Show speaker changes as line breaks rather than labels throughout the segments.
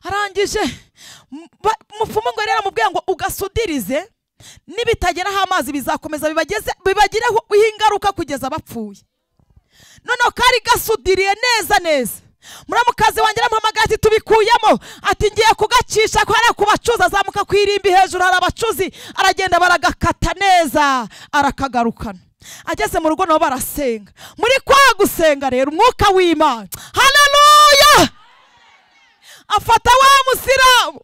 Arangije mupfumu ngo rero amubwiye ngo ugasudirize, nibitageraho amazi bizakomeza bibageze bibagireho ingaruka kugeza bapfuye. Noneho kari gasudiriye neza neza. Muramukazi wanjye aramuhamagaye ati tubikuyemo, ati ngiye kugacisha ko hari kubacuza, azamuka kwirimbi hejuru hari abacuzi, aragenda baragakata neza arakagarukana. Ageze mu rugo nabo barasenga. Muri kwa gusenga rero umwuka w'Imana, haleluya, afata wa musilamu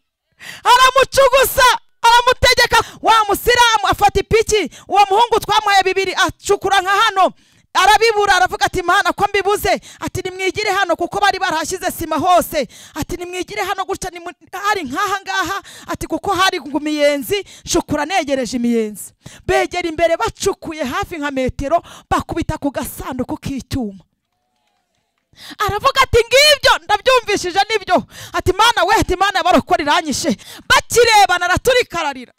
aramucugusa, aramutegeka. Wa musilamu afata ipiki, uwo muhungu twamuhaye bibiri acukura nka hano arabibura, aravuga ati Mana ko mbibuze, ati nimwigire hano kuko bari barahashyize sima hose, ati nimwigire hano gutya hari nkaha ngaha, ati kuko hari imiyenzi, shukura negereje imiyenzi. Begera imbere bacukuye hafi nka metero, bakubita ku gasanduku k'icyuma. Aravuga ati ngibyo ndabyumvishije nibyo, ati Mana we, ati Mana barokora iranyishe. Bakirebana araturikararira,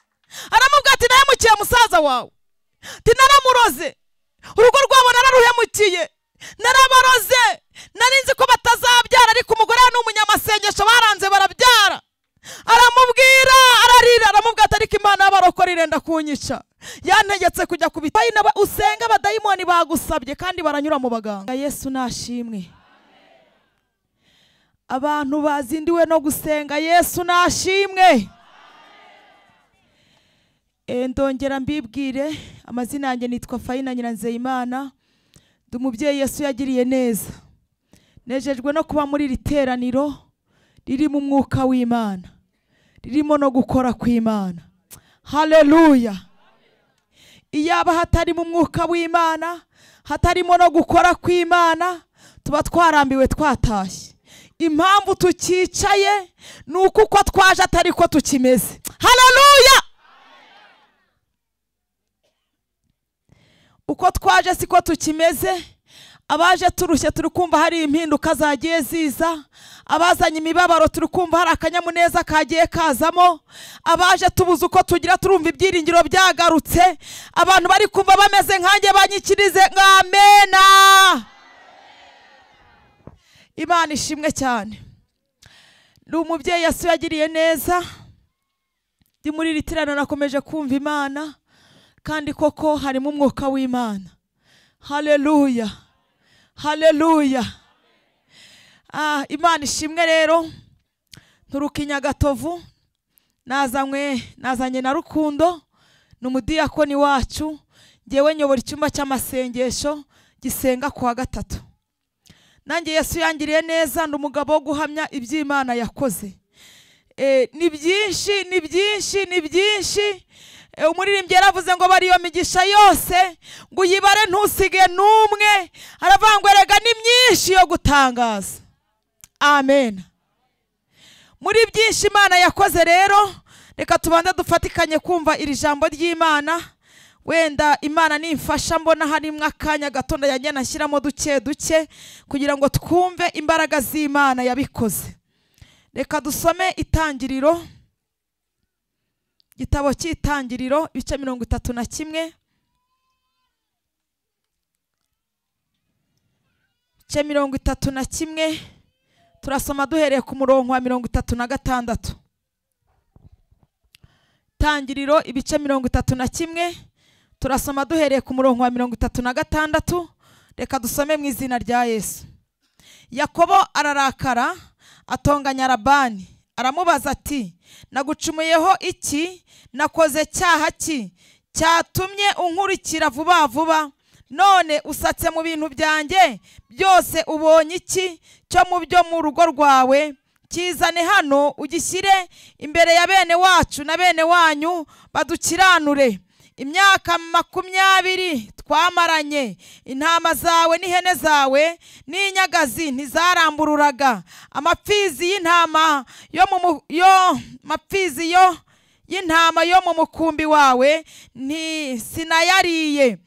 aramubwira ati nahemukiye musaza wawe, ati naramuroze, urugo rwabo nararuhemukiye, narabaroze, narinzi ko batazabyara, ariko umugore ni umunyamasengesho baranze barabyara. Aramubwira, ararira, aramubwira ati ariko Imana y'abarokora irenda kunyica, yantegetse kujya ku bitaro. Usenga abadayimoni bagusabye kandi baranyura mu baganga. Yesu nashimwe. Abantu bazindiwe no gusenga, Yesu nashimwe. Ndongera mbibwire amazina yanjye nitwa Faina Nyiranzeyimana, ndi umubyeyi Yesu yagiriye neza. Nejejwe no kuba muri iri teraniro ririmo umwuka w'Imana, ririmo no gukora kw'Imana. Haleluya. Iyaba hatarimo umwuka w'Imana, hatarimo no gukora kw'Imana, tuba twarambiwe twatashye. Impamvu tukicaye ni uko uko twaje atari ko tukimeze. Haleluya. Uko twaje siko tukimeze. Abaje turushye turi kumva hari impinduka zagiye ziza, abazanye imibabaro turi kumva hari akanyamuneza kagiye kazamo, abaje tubuze uko tugira turumva ibyiringiro byagarutse, abantu bari kumva bameze nkanjye banyikirize amena. Imana ishimwe cyane. Ndi umubyeyi Yesu yagiriye neza, ndi muri iri teraniro nakomeje kumva Imana, kandi koko harimo umwuka w'Imana. Haleluya, haleluya. Imana ishimwe rero. Nturuka i Nyagatovu, nazanye na Rukundo, ni umudiyakoni wacu. Ngewe nyobora icyumba cy'amasengesho gisenga kuwa gatatu. Nanjye Yesu yangiriye neza, ndi umugabo wo guhamya iby'Imana yakoze. Ni byinshi, ni byinshi, ni byinshi. Umuririmbyi yaravuze ngo bari iyo migisha yose ngo uyibare ntusige n'umwe, aravuga ngo erega ni myinshi yo gutangaza. Amen. Muri byinshi Imana yakoze rero, reka tubanze dufatikanye kumva iri jambo ry'Imana. Wenda Imana nimfasha mbona harimo akanya gato ndajya nashyiramo duke duke kugira ngo twumve imbaraga z'Imana yabikoze. Reka dusome Itangiriro, igitabo cy'Itangiriro ibice 31, ibice 31, turasoma duhereye ku murongo wa 36. Itangiriro ibice 31, turasoma duhereye ku murongo wa 36. Reka dusome mu izina rya Yesu. Yakobo ararakara atonganya Labani, aramubaza ati nagucumuyeho iki? Nakoze cyaha ki cyatumye unkurikira vuba vuba? None usatse mu bintu byanjye byose, ubonye iki cyo mu byo mu rugo rwawe? Kizane hano ugishyire imbere ya bene wacu na bene wanyu badukiranure. Imyaka 20 twamaranye, intama zawe n'ihene zawe n'inyagazi ntizarambururaga, amapfizi y'intama yo mu yo mapfizi yo y'intama yo mu mukumbi wawe nti sinayariye,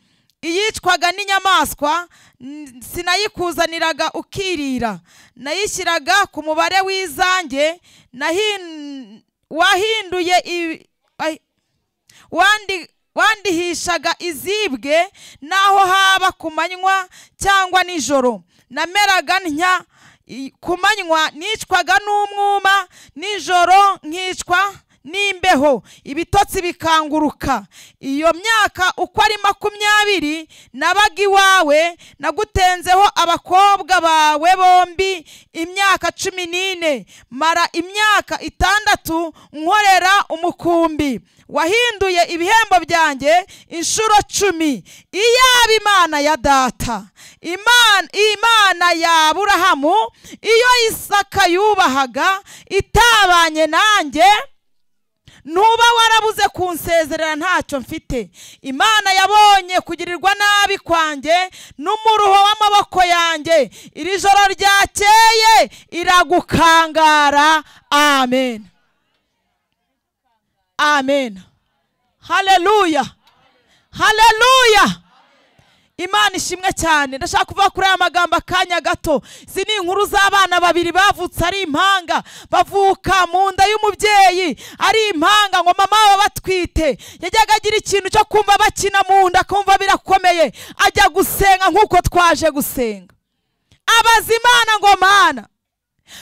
iyicwaga n'inyamaswa sinayikuzaniraga ukirira, nayishyiraga ku mubare w'izanjye, wahinduye wandihishaga izibwe, naho haba ku manywa cyangwa nijoro. Nameraga ntya ku manywa, nicwaga n'umwuma, nijoro Ndyamyeho ibitotsi bikanguruka. Iyo myaka uko ari 20 nabaga iwawe, nagutenzeho abakobwa bawe bombi imyaka 14, mara imyaka 6 nkorera umukumbi. Wahinduye ibihembo byanjye inshuro 10. Iyaba Imana ya data, Imana ya Aburahamu, iyo Isaka yubahaga, itabanye nanjye, ntuba warabuze kunsezerera ntacyo mfite. Imana yabonye kugirirwa nabi kwanjye n'umuruho w'amaboko yanjye, iri joro ryakeye iragukangara. Amen, amen. Haleluya, haleluya. Imana ishimwe cyane. Ndashaka kuvuga kuri aya magambo akanya gato. Izi ni inkuru z'abana babiri bavutse ari impanga, bavuka mu nda y'umubyeyi ari impanga. Ngo mama wabo batwite yajyaga agira ikintu cyo kumva bakina mu nda, akumva birakomeye, ajya gusenga nk'uko twaje gusenga. Abaza Imana ngo Mana,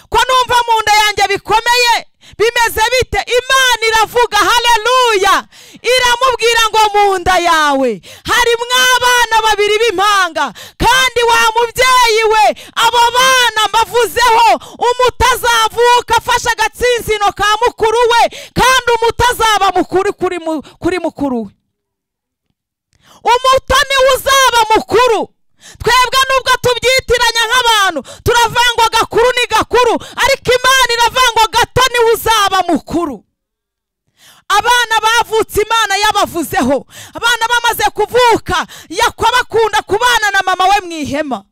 ko numva mu nda yanjye bikomeye, bimeze bite? Imana iravuga, haleluya, iramubwira ngo mu nda yawe harimo abana babiri b'impanga, kandi wa mubyeyi we abo bana mbavuzeho, umutazavuka afashe agatsintsino ka mukuru we, kandi umutazaba mukuru kuri mukuru we. Umuto niwe uzaba mukuru. Twebwe nubwo tubyitiranya nk'abantu, turavangwa gakuru ni gakuru, ariko Imana iravangwa gato niwe uzaba mukuru. Abana bavutse Imana yabavuzeho. Abana bamaze kuvuka, Yakobo akunda kubana na mama we mu ihema,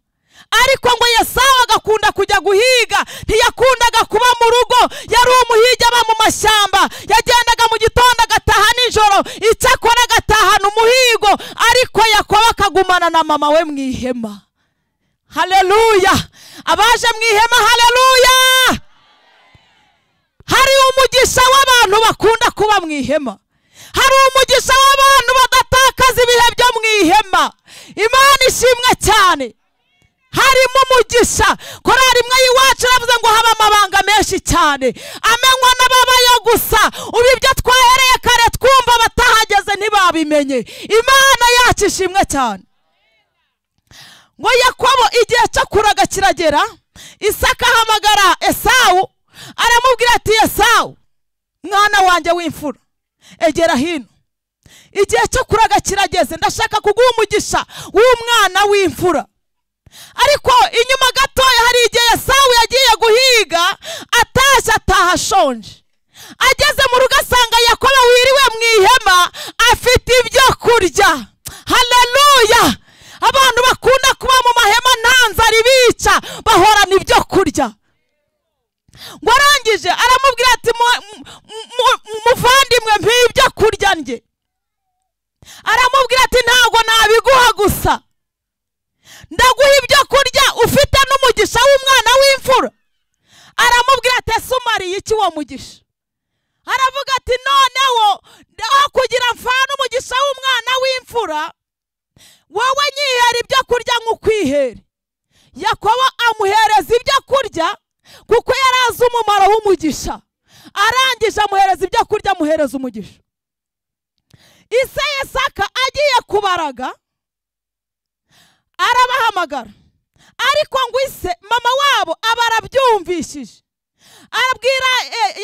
ariko ngo Esawu agakunda kujya guhiga, ntiyakundaga kuba mu rugo, yari umuhigi aba mu mashyamba. Yagendaga mu gitondo agataha nijoro, icyakora agatahana umuhigo, ariko Yakobo akagumana na mama we mu ihema. Haleluya! Abaje mu ihema, haleluya! Hari umugisha w'abantu bakunda kuba mu ihema, hari umugisha w'abantu badatakaza ibihe byo mu ihema. Imana ishimwe cyane. Harimo umugisha. Korali imwe y'iwacu iravuze ngo haba amabanga menshi cyane, amenywa n'ababayo gusa. Ubu ibyo twahereye kare twumva batahageze ntibabimenye. Imana yacu ishimwe cyane. Ngo Yakobo igihe cyo kuraga kiragera, Isaka ahamagara Esawu, aramubwira ati Esawu mwana wanjye w'imfura, egera hino, igihe cyo kuraga kirageze, ndashaka kuguha umugisha w'umwana w'imfura. Ariko inyuma gatoya hari igihe Esawu yagiye guhiga, atashye ataha ashonje. Ageze mu rugo asanga Yakobo wiriwe mu ihema afite ibyo kurya. Haleluya! Abantu bakunda kuba mu mahema nta nzara ibica, bahorana ibyo kurya. Ngo arangije aramubwira ati muvandimwe mpa ibyo kurya ndye. Aramubwira ati ntabwo nabiguha gusa, ndaguha ibyo kurya ufite n'umugisha w'umwana w'imfura. Aramubwira ati ese umariye iki uwo mugisha? Aravuga ati noneho aho kugira mfane umugisha w'umwana w'imfura, wowe nyihera ibyo kurya nk'ukwihere. Yakobo amuhereza ibyo kurya kuko yari azi umumaro w'umugisha. Arangije amuhereza ibyo kurya, amuhereza umugisha. Ise Isaka agiye kubaraga, arabahamagara, ariko ngo ise mama wabo aba arabyumvishije. Arabwira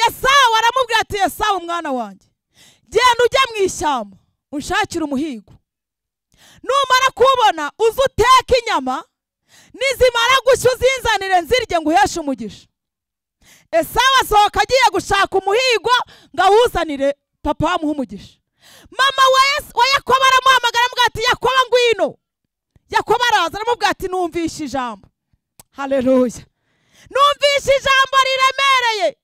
Esawu, aramubwira ati Esawu mwana wanjye, genda ujya mu ishyamba unshakire umuhigo, numara kubona uze uteke inyama, nizimara gushya uzinzanire nzirye nguheshe umugisha. Esawu asohoka agiye gushaka umuhigo ngo awuzanire papa amuhe umugisha. Mama wa Yakobo aramuhamagara aramubwira ati Yakobo ngwino. Yakobo araza aramubwira ati numvishe ijambo. Haleluya! Numvishe ijambo riremereye.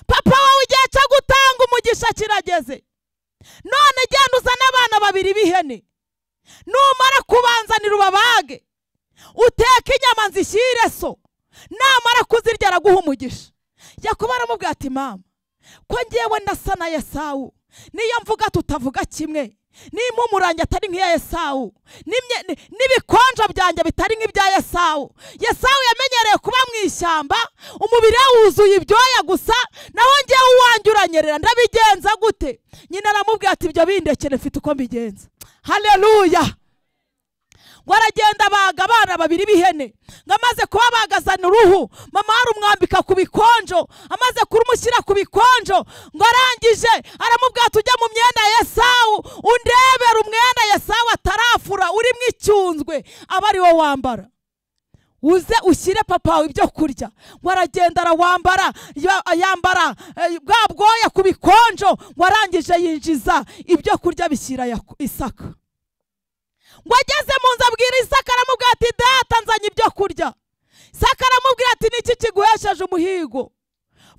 Papa wawe igihe cyo gutanga umugisha kirageze, none genda uzane abana babiri b'ihene, numara kubanzanira ubabage, uteke inyama nzishyire so, namara kuzirya araguha umugisha. Yakobo aramubwira ati mama, ko ngewe ndasa na Esawu, niyo mvuga tutavuga kimwe, N'impumuro yanjye atari nk'iya Esawu, n'ibikonjo byanjye bitari nk'ibya Esawu. Esawu yamenyereye kuba mu ishyamba, umubiri we wuzuye ibyoya gusa, naho njyewe uwanjye uranyerera, ndabigenza gute? Nyina aramubwira ati ibyo bindekere, mfite uko mbigenza. Haleluya. Ngo aragenda abaga abana babiri b'ihene, ngo amaze kubabagazana uruhu, mama arumwambika ku bikonjo, amaze kurumushyira ku bikonjo, ngo arangije aramubwira ati ujya mu myenda ya Esawu undebera umwenda Esawu atarafura urimo icyunzwe, aba ari wo wambara, uze ushyire papa wawe ibyo kurya. Ngo aragenda arawambara, yambara bwa bwoya ku bikonjo, ngo arangije yinjiza ibyo kurya bishyira Isaka. Ngo ageze mu nzu abwira Isaka, aramubwira ati data nzanye ibyo kurya. Isaka aramubwira ati niki kiguhesheje umuhigo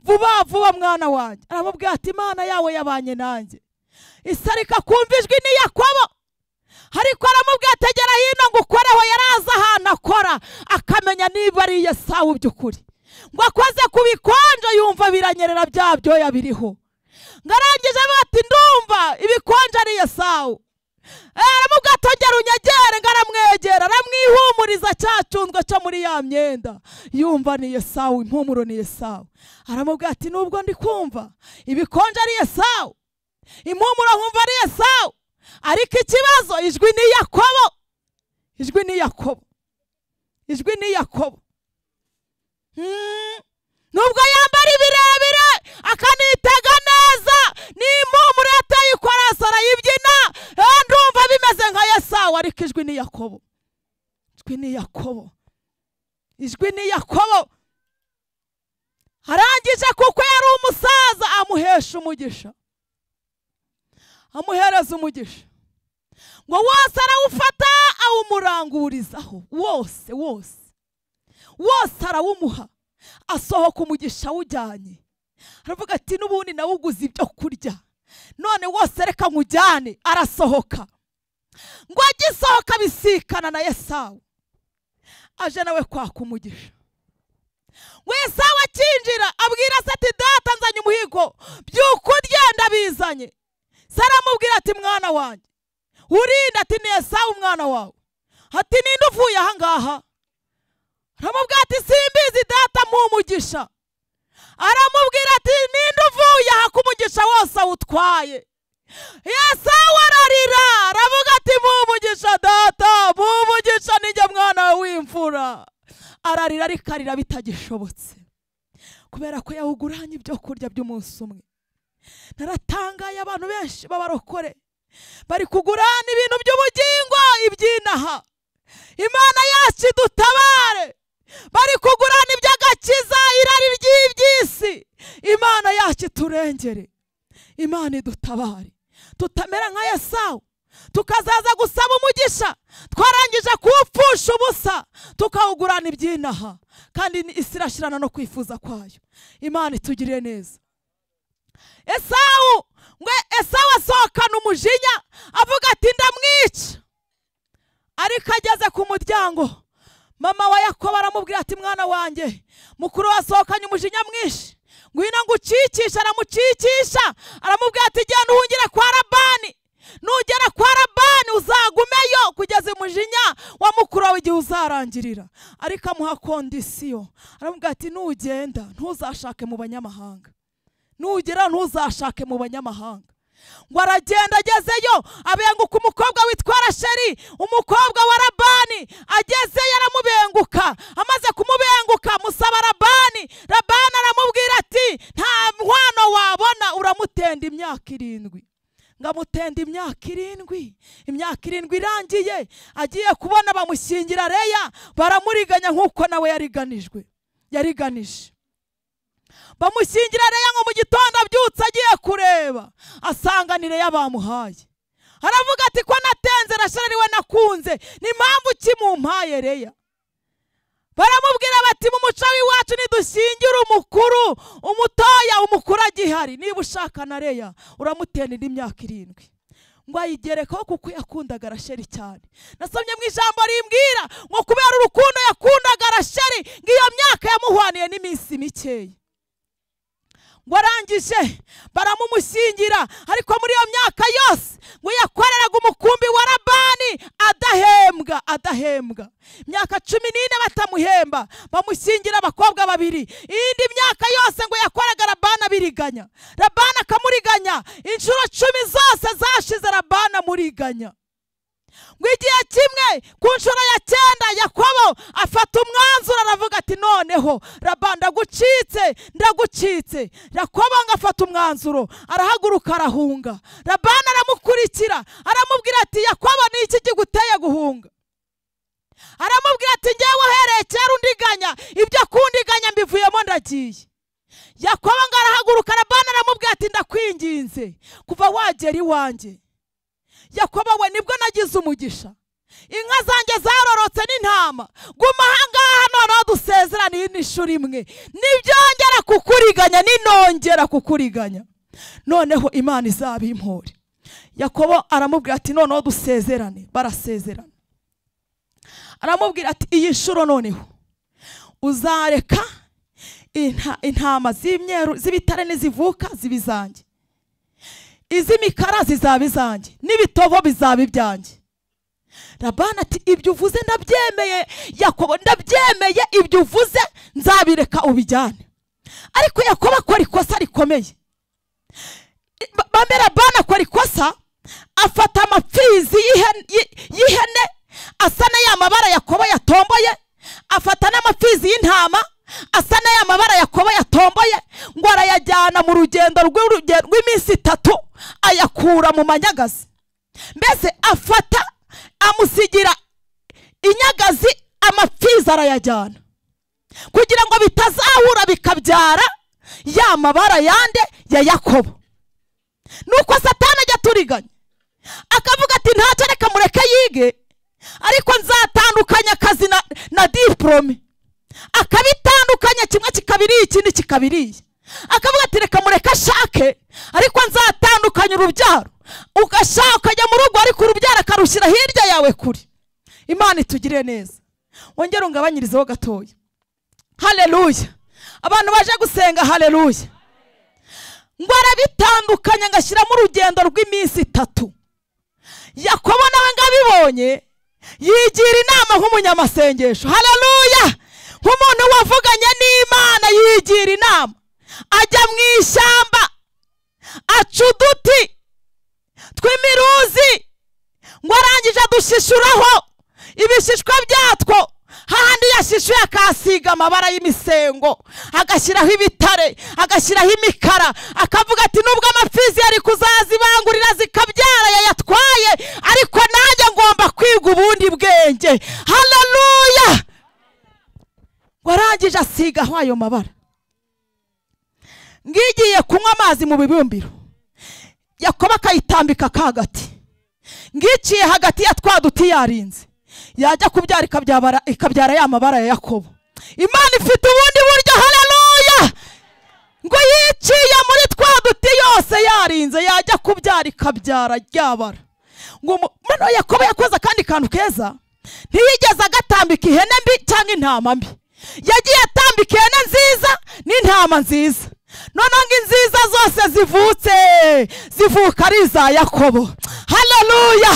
vuba vuba mwana wanjye? Aramubwira ati Imana yawe yabanye nanjye. Isarika kumva ijwi ni Yakobo, ariko aramubwira ati egera hino ngo ukoreho. Yaraza ahantu akora akamenya niba ari Esawu by'ukuri. Ngo akoze ku bikonjo yumva biranyerera bya byoya biriho. Ngo arangije avuga ati ndumva ibikonjo ari Esawu. Aramubwira ati ongera unyegere. Ngo aramwegera, aramwihumuriza cya cyunzwe cyo muri ya myenda, yumva ni Esawu, impumuro ni Esawu. Aramubwira ati nubwo ndi kumva ibikonjo ari Esawu, impumuro nkumva ari Esawu, ariko ikibazo ijwi ni Yakobo, ijwi ni Yakobo, ijwi ni Yakobo. Nubwo yambara ibirebire akanitega neza, n'impumuro yateye ikorasi arayibyina, ndumva bimeze nka Esawu, ariko ijwi ni Yakobo, ijwi ni Yakobo, ijwi ni Yakobo. Arangije kuko yari umusaza amuhesha umugisha, amuhereza umugisha. Ngo wose arawufata awumurangurizaho, wose wose wose arawumuha, asohoka umugisha awujyanye. Aravuga ati n'ubundi nawuguze ibyo kurya, none wose reka nkujyane. Arasohoka. Ngo agisohoka bisikana na Esawu, aje nawe kwaka umugisha. Ngo Esawu akinjira abwira se ati data nzanye umuhigo, by'ukurya ndabizanye. Se aramubwira ati mwana wanjye urinde? Ati ni Esawu umwana wawe. Ati ninde uvuye aha ngaha? Aramubwira ati simbizi data, mpumugisha. Aramubwira ati ninde uvuye aha ko umugisha wose awutwaye? Esawu ararira, aravuga ati mpumugisha data, mpumugisha ninjye mwana w'imfura. Ararira ariko arira bitagishobotse, kubera ko yawuguranye ibyo kurya by'umunsi umwe. Naratangaye, abantu benshi b'abarokore bari kugurana ibintu by'ubugingo iby'inaha. Imana yacu idutabare. Bari kugurana iby'agakiza, irari ry'iby'isi. Imana yacu iturengere, Imana idutabare, tutamera nka Esawu, tukazaza gusaba umugisha twarangije kuwupfusha ubusa, tukawugurana iby'inaha, kandi isi irashirana no kwifuza kwayo. Imana itugirire neza. Esawu ngo Esawu asohokana umujinya avuga ati ndamwica. Ariko ageze ku muryango, mama wa Yakobo aramubwira ati mwana wanjye, mukuru wasohokanye umujinya mwinshi, ngwino ngucikisha. Aramucikisha, aramubwira ati genda uhungire kwa Labani, nugera kwa Labani uzagumeyo kugeza umujinya wa mukuru wawe igihe uzarangirira. Ariko amuha kondisiyo, aramubwira ati nugenda ntuzashake mu banyamahanga, nugera ntuzashake mu banyamahanga. Ngo aragenda agezeyo abenguka umukobwa witwa Rasheli, umukobwa wa Labani. Agezeyo aramubenguka, amaze kumubenguka musaba Labani. Labani aramubwira ati nta nkwano wabona, uramutenda imyaka 7. Ngamutenda imyaka 7. Imyaka 7 irangiye, agiye kubona bamushyingira Leya, baramuriganya nk'uko nawe yariganijwe, yariganije. Bamushyingira Leya, ngo mu gitondo abyutse agiye kureba asanga ni Leya bamuhaye. Aravuga ati ko natenze Rasheli ariwe nakunze, ni impamvu ki mumpaye Leya? Baramubwira bati mu muco w'iwacu nidushyingira umukuru, umutoya umukuru agihari, niba ushaka na Leya uramutendera imyaka 7. Ngo ayigerekaho kuko yakundaga Rasheli cyane. Nasomye mu ijambo rimbwira ngo kubera urukundo yakundaga Rasheli, ngo iyo myaka yamuhwaniye n'iminsi mikeya. Ngo arangije baramumushyingira, ariko muri iyo myaka yose ngo yakoreraga umukumbi wa Labani adahembwa. Imyaka 14 batamuhemba, bamushyingira abakobwa babiri. Indi myaka yose ngo yakoraga Labani abiriganya, Labani akamuriganya. Inshuro 10 zose zashize Labani amuriganya. Ngo igihe kimwe ku nshuro ya 9 Yakobo afata umwanzuro aravuga ati noneho Labani ndagucitse. Yakobo ngo afata umwanzuro arahaguruka arahunga. Labani aramukurikira aramubwira ati Yakobo ni iki kiguteye guhunga? Aramubwira ati njyewe uhereye kera undiganya, ibyo kundiganya mbivuyemo ndagiye. Yakobo ngo arahaguruka, Labani aramubwira ati ndakwinginze kuva wagera iwanjye Yakobo we nibwo nagize umugisha, inka zanjye zarorotse n'intama, guma ahangaha noneho dusezerane n'inshuro imwe, nibyongera kukuriganya ninongera kukuriganya noneho Imana izabimpore. Yakobo aramubwira ati noneho dusezerane. Barasezerana. Aramubwira ati iyi nshuro noneho uzareka intama z'imyeru z'ibitare nizivuka zibizanjye, iz'imikara zizaba izanjye, n'ibitovo bizaba ibyanjye. Labani ati ibyo uvuze ndabyemeye Yakobo, ndabyemeye, ibyo uvuze nzabireka ubijyane. Ariko Yakobo akora ikosa rikomeye. Labani akora ikosa, afata amapfizi y'ihene asa n'aya mabara Yakobo yatomboye, afata n'amapfizi y'intama asa n'aya mabara Yakobo yatomboye, ngo arayajyana mu rugendo rw'iminsi 3 ayakura mu manyagazi. Mbese afata amusigira inyagazi, amapfizi arayajyana kugira ngo bitazahura bikabyara ya mabara yande ya Yakobo. Nuko Satani ajya turiganya akavuga ati ntacyo reka mureke yige, ariko nzatandukanya akazi na diplome. Akabitandukanya kimwe kikabiriye ikindi kikabiriye. Akavuga ati reka mureke ashake, ariko nzatandukanya urubyaro. Ugashaka ukajya mu rugo ariko urubyaro akarushyira hirya yawe kure. Imana itugire neza. Wongere ungabanyirizeho gatoya. Haleluya. Abantu baje gusenga haleluya. Ngo arabitandukanya ngashyiramo urugendo rw'iminsi 3. Yakobo nawe ngabibonye yigira inama nk'umunyamasengesho. Haleluya. Nk'umuntu wavuganye n'Imana yigira inama, ajya mu ishyamba aca uduti tw'imiruzi, ngo arangije adushishuraho ibishishwa byatwo. Hahandi yashishuye akasiga amabara y'imisengo, agashyiraho ibitare, agashyiraho imikara, akavuga ati nubwo amapfizi yari kuzazibangurira zikabyara yayatwaye, ariko nanjye ngomba kwiga ubundi bwenge. Haleluya. Ngo arangije asigaho ayo mabara. Ngigiye kunywa amazi mu bibumbiro, Yakobo akayitambika kagati, ngiciye hagati ya twa duti yarinze, yajya kubyara ikabyara ya mabara ya Yakobo. Imana ifite ubundi buryo. Haleluya. Ngo yiciye muri twa duti yose yarinze, yajya kubyara ikabyara ryabara. Ngo mano Yakobo yakoze akandi kantu keza, ntiyigeze agatambika ihene mbi cyangwa intama mbi, yagiye atambika ihene nziza n'intama nziza. Noneho ngo inziza zose zivutse zivuka ari iza Yakobo. Haleluya.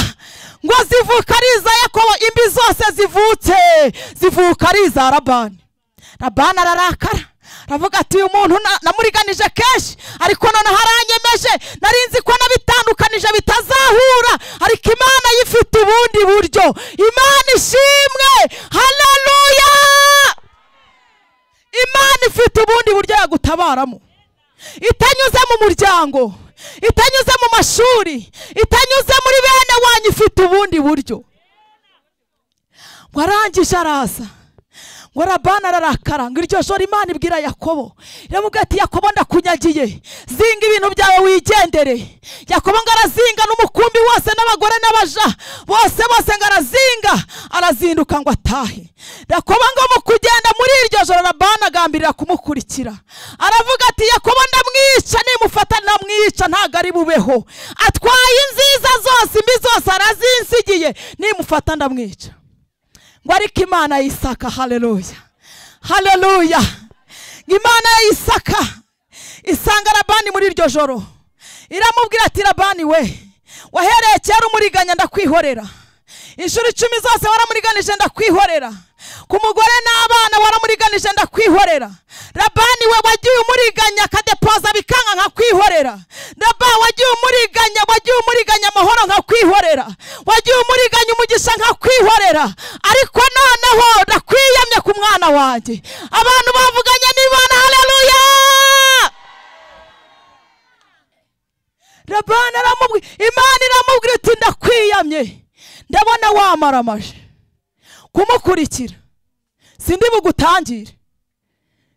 Ngo zivuka ari iza Yakobo, imbi zose zivutse zivuka ari iza Labani. Labani ararakara aravuga ati uyu muntu namuriganije kenshi, ariko noneho aranyemeje, nari nzi ko nabitandukanije bitazahura, ariko Imana yifite ubundi buryo. Imana ishimwe. Haleluya. Imana ifite ubundi buryo yagutabaramo, itanyuze mu muryango, itanyuze mu mashuri, itanyuze muri bene wanyu, ifite ubundi buryo. Ngo arangije araza, ngo Labani ararakara. Ngo iryo joro Imana ibwira Yakobo, iramubwira ati Yakobo ndakunyagiye, zinga ibintu byawe wigendere. Yakobo ngo arazinga n'umukumbi wose n'abagore n'abaja bose bose, ngo arazinga, arazinduka ngo atahe. Yakobo ngo mu kugenda muri iryo joro Labani agambirira kumukurikira, aravuga ati Yakobo ndamwica, nimufata ndamwica ntago ari bubeho, atwaye inziza zose imbi zose arazinsigiye, nimufata ndamwica. Ngo ariko Imana ya Isaka, haleluya, haleluya, Imana ya Isaka isanga Labani muri iryo joro, iramubwira ati Labani we, wahereye kera umuriganya ndakwihorera, inshuro 10 zose waramuriganije ndakwihorera, ku mugore n'abana waramuriganije ndakwihorera. Labani we wagiye umuriganya akadepoza bikanga nkakwihorera. Labani wagiye umuriganya, wagiye umuriganya amahoro nkakwihorera, wagiye umuriganya umugisha nkakwihorera, ariko noneho ndakwiyamye ku mwana wanjye. Abantu bavuganye n'Imana, haleluya. Labani aramubwira, Imana iramubwira iti ndakwiyamye, ndabona wamaramaje kumukurikira, sindi bugutangire,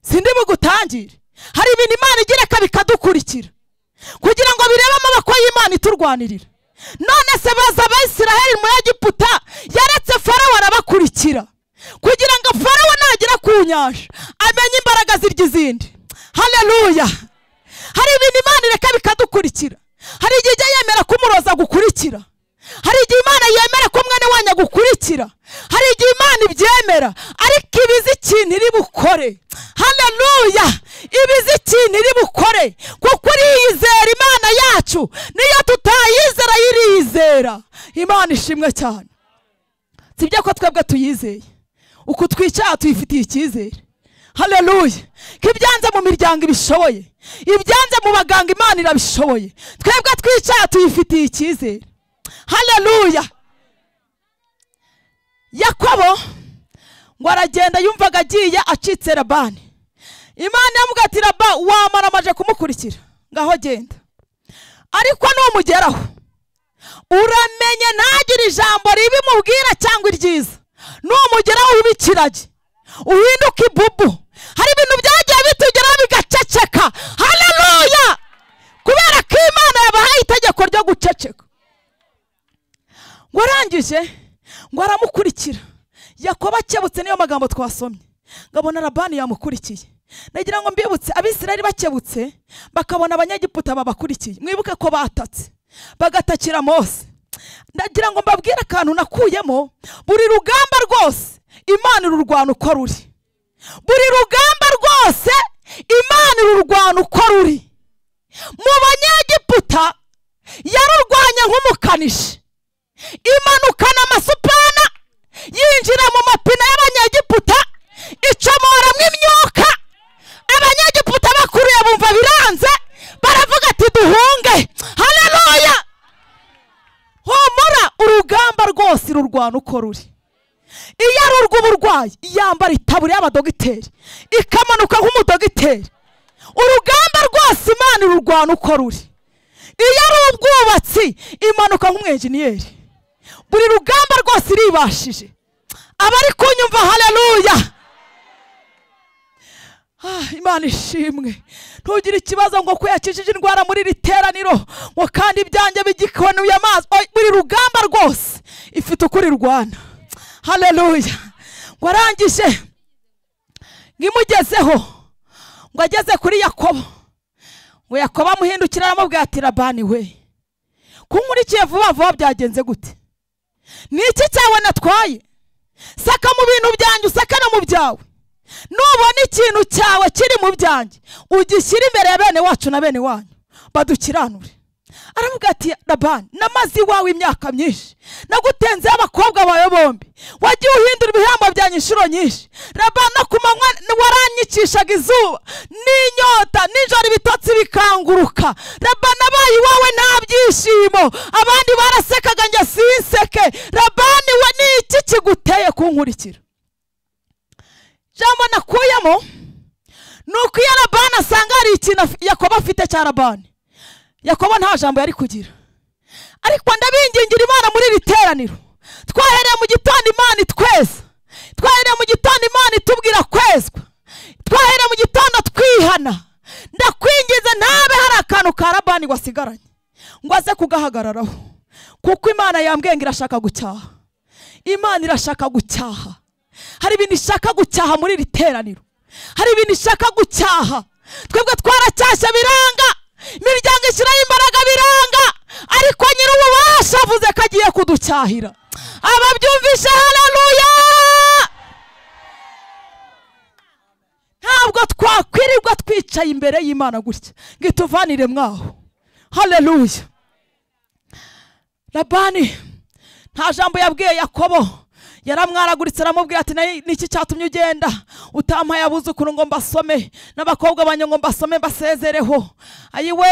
sindi bugutangire. Hari ibintu Imana igireka bikadukurikira kugira ngo birebe amaboko y'Imana iturwanirira. None se baza Abayisiraheli mu Egiputa, yaretse Farawo arabakurikira kugira ngo Farawo nagera ku nyanja amenye imbaraga zirya izindi. Haleluya. Hari ibintu Imana ireka bikadukurikira. Hari igihe ijya yemera kumuroza gukurikira, hari igihe Imana yemera ko mwene wanyu agukurikira, hari igihe Imana ibyemera, ariko ibizi ikintu iri bukore. Haleluya. Ibizi ikintu iri bukore, kuko uriyizera Imana yacu, niyo tutayizera iriyizera. Imana ishimwe cyane. Sibyo ko twebwe tuyizeye, uku twicara tuyifitiye icyizere. Haleluya. Ko ibyanze mu miryango ibishoboye, ibyanze mu baganga Imana irabishoboye. Twebwe twicara tuyifitiye icyizere. Haleluya. Yakobo ngo aragenda, yumvaga agiye acitse Labani. Imana yamubwira ati Laba wamaramaje kumukurikira, ngaho genda, ariko numugeraho uramenye ntagire ijambo ribi mubwira cyangwa iryiza, numugeraho ube ikiragi, uhinduke ibubu. Hari ibintu byagiye bitugeraho bigaceceka. Haleluya. Kubera ko Imana yabahaye itegeko ryo guceceka. Ngo arangije ngo aramukurikira. Yakobo akebutse, niyo magambo twasomye, ngabona Labani yamukurikiye. Nagira ngo mbibutse, Abisirayeli bakebutse bakabona abanyegiputa babakurikiye, mwibuke ko batatse bagatakira Mose. Ndagira ngo mbabwire akantu nakuyemo, buri rugamba rwose Imana irurwana uko ruri. Buri rugamba rwose Imana irurwana uko ruri. Mu banyegiputa yarurwanya nk'umukanishi, imanukana amasupana, yinjira mu mapine y'abanyegiputa, icomoramo imyuka. Abanyegiputa bakuriye bumva biranze, baravuga ati duhunge. Haleluya. Humura, urugamba rwose rurwana uko ruri. Iyo ari urw'uburwayi yambara itaburiya y'abadogiteri, ikamanuka nk'umudogiteri. Urugamba rwose Imana irurwana uko ruri. Iyo ari ubwubatsi imanuka nk'umwenjeniyeri. Buri rugamba rwose iribashije. Abari kunyumva haleluya. Imana ishimwe. Ntugire ikibazo ngo ko yakijije indwara muri iri teraniro, ngo kandi ibyanjye bigikonuye amazi. Buri rugamba rwose ifite ukuri rwana. Haleluya. Ngo arangije ngimugezeho, ngo ageze kuri Yakobo, ngo Yakobo amuhindukira aramubwira ati Labani we, kunkurikiye vuba vuba byagenze gute? Ni iki cyawe natwaye? Saka mu bintu byanjye, usaka no mu byawe. Nubona ikintu cyawe kiri mu byanjye, ugishyira imbere ya bene wacu na bene wanyu, badukiranure. Aravuga ati Labani, namaze iwawe imyaka myinshi, nagutenzeho abakobwa bawe bombi, wagiye uhindura ibihembo byanjye inshuro nyinshi. Labani, no ku manywa waranyicishaga izuba n'inyota, nijoro ibitotsi bikanguruka. Labani, nabaye iwawe nta byishimo, abandi barasekaga njye sinseke. Labani we, ni iki kiguteye kunkurikira? Jambo nakuyemo ni uko iyo Labani asanga hari ikintu Yakobo afite cya Labani, Yakobo nta jambo yari kugira. Ariko ndabingingira Imana muri iri teraniro, twahereye mu gitondo Imana itweza, twahereye mu gitondo Imana itubwira kwezwa, twahereye mu gitondo twihana. Ndakwingize ntabe hari akantu ka Labani wasigaranye ngo aze kugahagararaho, kuko Imana yambwiye ngo irashaka gucyaha. Imana irashaka gucyaha. Hari ibintu ishaka gucyaha muri iri teraniro, hari ibintu ishaka gucyaha. Twebwe twaracyashye biranga, imiryango ishyiraho imbaraga biranga, ariko nyir'ububasha avuze ko agiye kuducyahira. Ababyumvishe haleluya. Ntabwo twakwirirwa twicaye Yicaye imbere y'Imana gutya ngo ituvanire mwaho. Haleluya. Labani nta jambo yabwiye Yakobo, yaramwaraguritse aramubwira ati niki cyatumye ugenda utampaye abuzukuru ngo mbasome n'abakobwa banyu ngo mbasome mbasezereho? Ayiwe,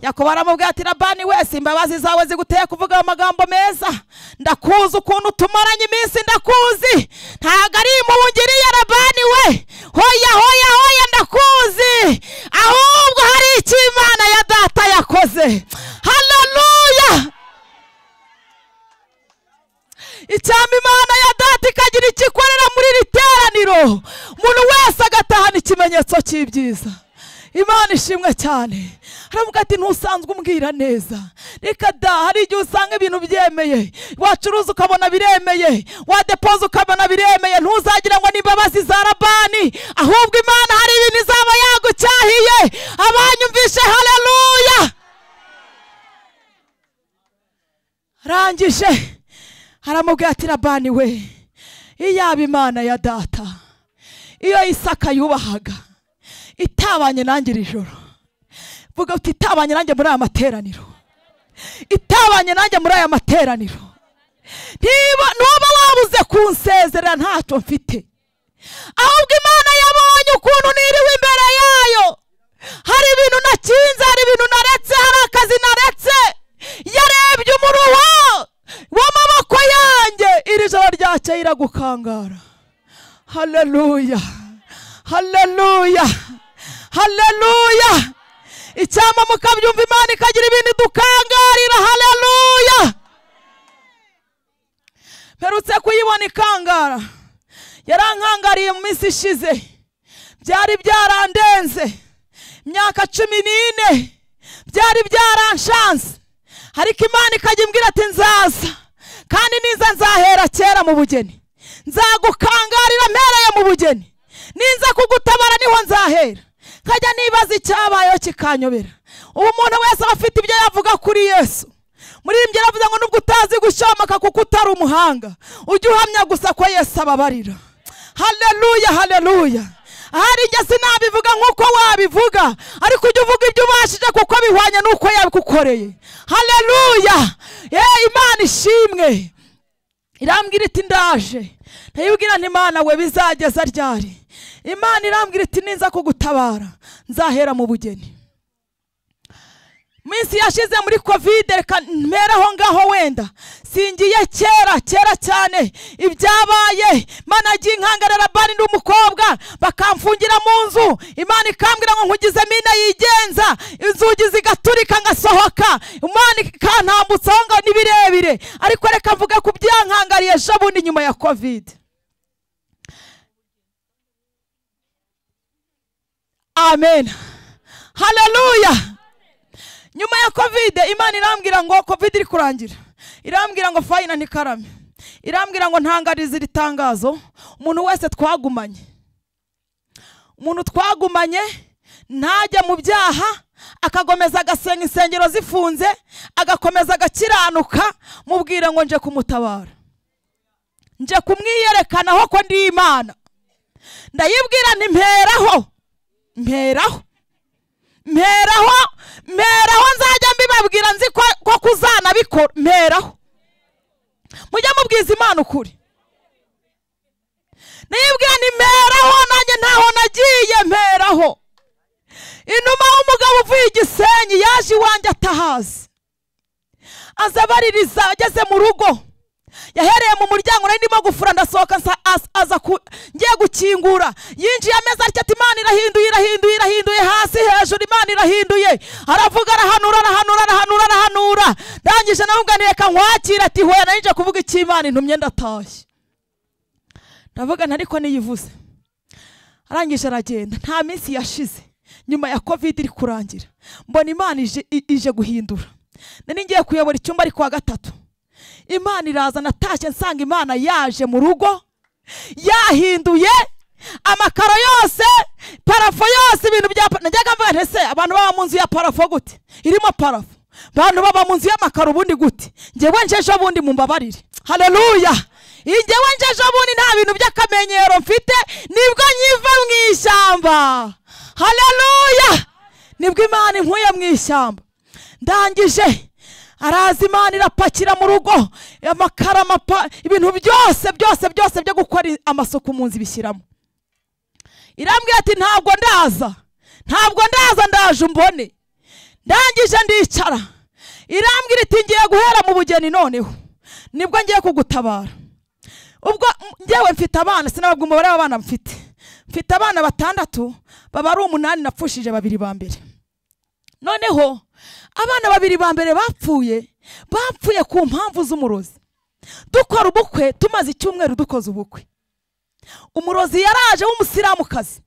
Yakobo aramubwira ati Labani wese imbabazi zawe ziguteye kuvuga amagambo meza, ndakuzi ukuntu tumaranye iminsi, ndakuzi ntago ari impuhungiriye Labani we, hoya hoya hoya, ndakuzi, ahubwo hari icyo Imana ya data yakoze. Haleluya. Icyamba Imana ya data ikagira ikikorera muri iri teraniro, umuntu wese agatahana ikimenyetso cy'ibyiza. Imana ishimwe cyane. Aravuga ati ntusanzwe umbwira neza, reka da. Hari igihe usanga ibintu byemeye, wacuruza ukabona biremeye, wadepoza ukabona biremeye, ntuzagira ngo ni imbabazi za Labani, ahubwo Imana hari ibintu izaba yagucyahiye. Abanyumvishe haleluya. Arangije aramubwira ati Labani we, iyaba Imana ya data iyo Isaka yubahaga itabanye nanjye iri joro, vuga uti itabanye nanjye muri aya materaniro, itabanye nanjye muri aya materaniro, ntuba wabuze kunsezerera ntacyo mfite, ahubwo Imana yabonye ukuntu niriwe imbere yayo, hari ibintu nakinze, hari ibintu naretse, hari akazi naretse, yarebye umuruho w'amaboko yanjye, iri joro ryakeye iragukangara. Haleluya, haleluya, haleluya. Icyama mukabyumva, Imana ikagira ibintu idukangarira. Haleluya. Mperutse kuyibona ikangara, yarankangariye mu minsi ishize, byari byarandenze imyaka 14, byari byaranshanze, ariko Imana ikajya imbwira ati nzaza, kandi niza nzahera kera mu bugeni, nzagukangarira mpereye mu bugeni, ninza kugutabara niho nzahera. Nkajya nibaza icyabayeho kikanyobera. Ubu umuntu wese aba afite ibyo yavuga kuri Yesu. Muri ibyo yaravuze ngo nubwo utazi gushomaka kuko utari umuhanga, ujye uhamya gusa ko Yesu ababarira. Haleluya, haleluya. Ahari njye sinabivuga nkuko wabivuga, ariko ujye uvuga ibyo ubashije kuko bihwanye n'uko yabigukoreye. Haleluya. Imana ishimwe. Irambwira iti ndaje. Ndayibwira nti Imana we bizageza ryari? Imana irambwira iti ninza kugutabara nzahera mu bugeni. Minsi yashize muri Covid, reka mperaho ngaho wenda singiye kera kera cyane ibyabaye. Imana agiye inkangarira Labani ndi umukobwa, bakamfungira mu nzu, Imana ikambwira ngo nkugize mina yigenza, inzugi zigaturika ngasohoka, Imana ikantambutsaho ngo ni birebire. Ariko reka mvuge ku byankangariye ejo bundi nyuma ya Covid. Amen. Haleluya. Nyuma ya Covid Imana irambwira ngo Covid iri kurangira, irambwira ngo fayina ntikarame, irambwira ngo ntangarize iri tangazo, umuntu wese twagumanye, umuntu twagumanye ntajya mu byaha, akagomeza agasenga insengero zifunze, agakomeza agakiranuka, mubwire ngo nje kumutabara, nje kumwiyerekanaho ko ndi Imana. Ndayibwira nti mperaho, mperaho, mperaho, mperaho, nzajya mbibabwira nzi ko kuzanabikora. Mperaho, mujya mubwiza Imana ukuri. Nibwira ni mperaho, nanjye ntaho nagiye, mperaho. Inuma w'umugabo uvuye Igisenyi yaje iwanjye atahazi, aza abaririza ageze mu rugo, yahereye mu muryango nari ndimo gufura, ndasohoka aza ngiye gukingura, yinjiye ameza atya ati Imana irahinduye, irahinduye, irahinduye, hasi hejuru Imana irahinduye. Aravuga arahanura, arahanura, arahanura, arahanura. Ndangije namubwira reka nkwakira, ati hoya nari kuvuga icyo Imana intumye ndatashye. Ndavuga nti ariko niyivuze. Arangije aragenda. Nta minsi yashize nyuma ya Covid iri kurangira, mbona Imana ije guhindura. Nari ngiye kuyobora icyumba ari kwa gatatu, Imana iraza, natashye nsanga Imana yaje mu rugo, yahinduye amakaro yose, parafo yose, ibintu bya najyaga mvuga nti ese abantu baba mu nzu ya parafo gute? Irimo parafo. Abantu baba mu nzu y'amakaro ubundi gute? Njyewe nje ejo bundi mumbabarire. Haleluya. Njyewe nje ejo bundi nta bintu by'akamenyero mfite, nibwo nyiva mu ishyamba. Haleluya! Nibwo Imana inkuye mu ishyamba. Ndangije araza Imana irapakira mu rugo amakara, amapa, ibintu byose byose byose byo gukora amasuku mu nzu ibishyiramo. Irambwira ati ntabwo ndaza, ntabwo ndaza, ndaje umbone. Ndangije ndicara. Irambwira iti ngiye guhera mu bugeni noneho, nibwo ngiye kugutabara. Ubwo ngewe mfite abana, sinababwa umubare w'abana mfite. Mfite abana 6, baba ari 8, napfushije 2 ba mbere. Noneho abana 2 ba mbere bapfuye ku mpamvu z'umurozi. Dukora ubukwe, tumaze icyumweru dukoze ubukwe. Umurozi yaraje w'umusiramukazi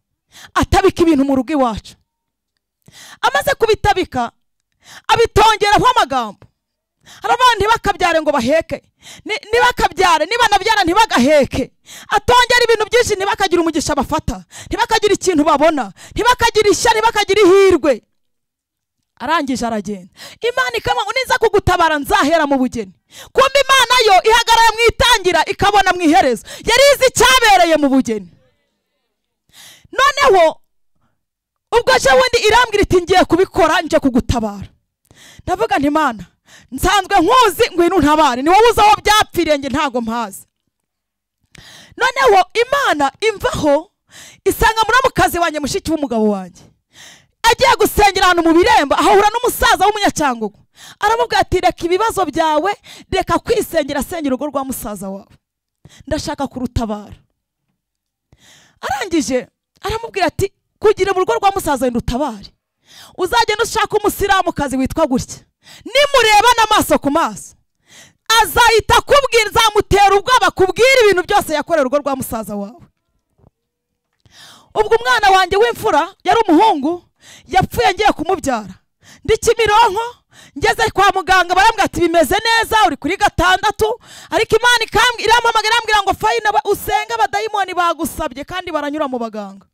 atabika ibintu mu rugo iwacu. Amaze kubitabika abitongeraho amagambo. Aravuga ntibakabyare ngo baheke, ntibakabyare, niba nabyara ntibagaheke. Atongera ibintu byinshi, ntibakagira umugisha bafata, ntibakagira ikintu babona, ntibakagira ishya, ntibakagira ihirwe. Arangije aragenda. Imana ikaba niza kugutabara nzahera mu bugeni. Kumbe Imana yo ihagarara mu itangira ikabona mu iherezo. Yari izi cyabereye mu bugeni. Noneho ubwo je wundi irambwira iti ngiye kubikora, nje kugutabara. Ndavuga nti Imana nsanzwe nkuzi, ngwino untabare, ni wowe uzi aho byapfiriye, nge ntago mpazi. Noneho Imana imvaho isanga muramukazi wanjye, mushiki w'umugabo wanjye, agiye gusengera ahantu mu birembo, ahahura n'umusaza w'umunyacyangugu. Aramubwira ati reka ibibazo byawe, reka kwisengera, sengera urugo rwa musaza wawe, ndashaka kurutabara. Arangije aramubwira ati kugira mu rugo rwa musaza wawe utabare, uzagenda ushaka umusiramukazi witwa gutya, nimurebana amaso ku maso azahita akubwira, zamutera ubwoba kubwira ibintu byose yakorera urugo rwa musaza wawe. Ubwo umwana wanjye w'imfura yari umuhungu, yapfuye ngiye kumubyara ndi Kimironko. Ngeze kwa muganga barambwira ati bimeze neza, uri kuri 6, ariko Imana irampamagara irambwira ngo fayina usenga, abadayimoni bagusabye kandi baranyura mu baganga.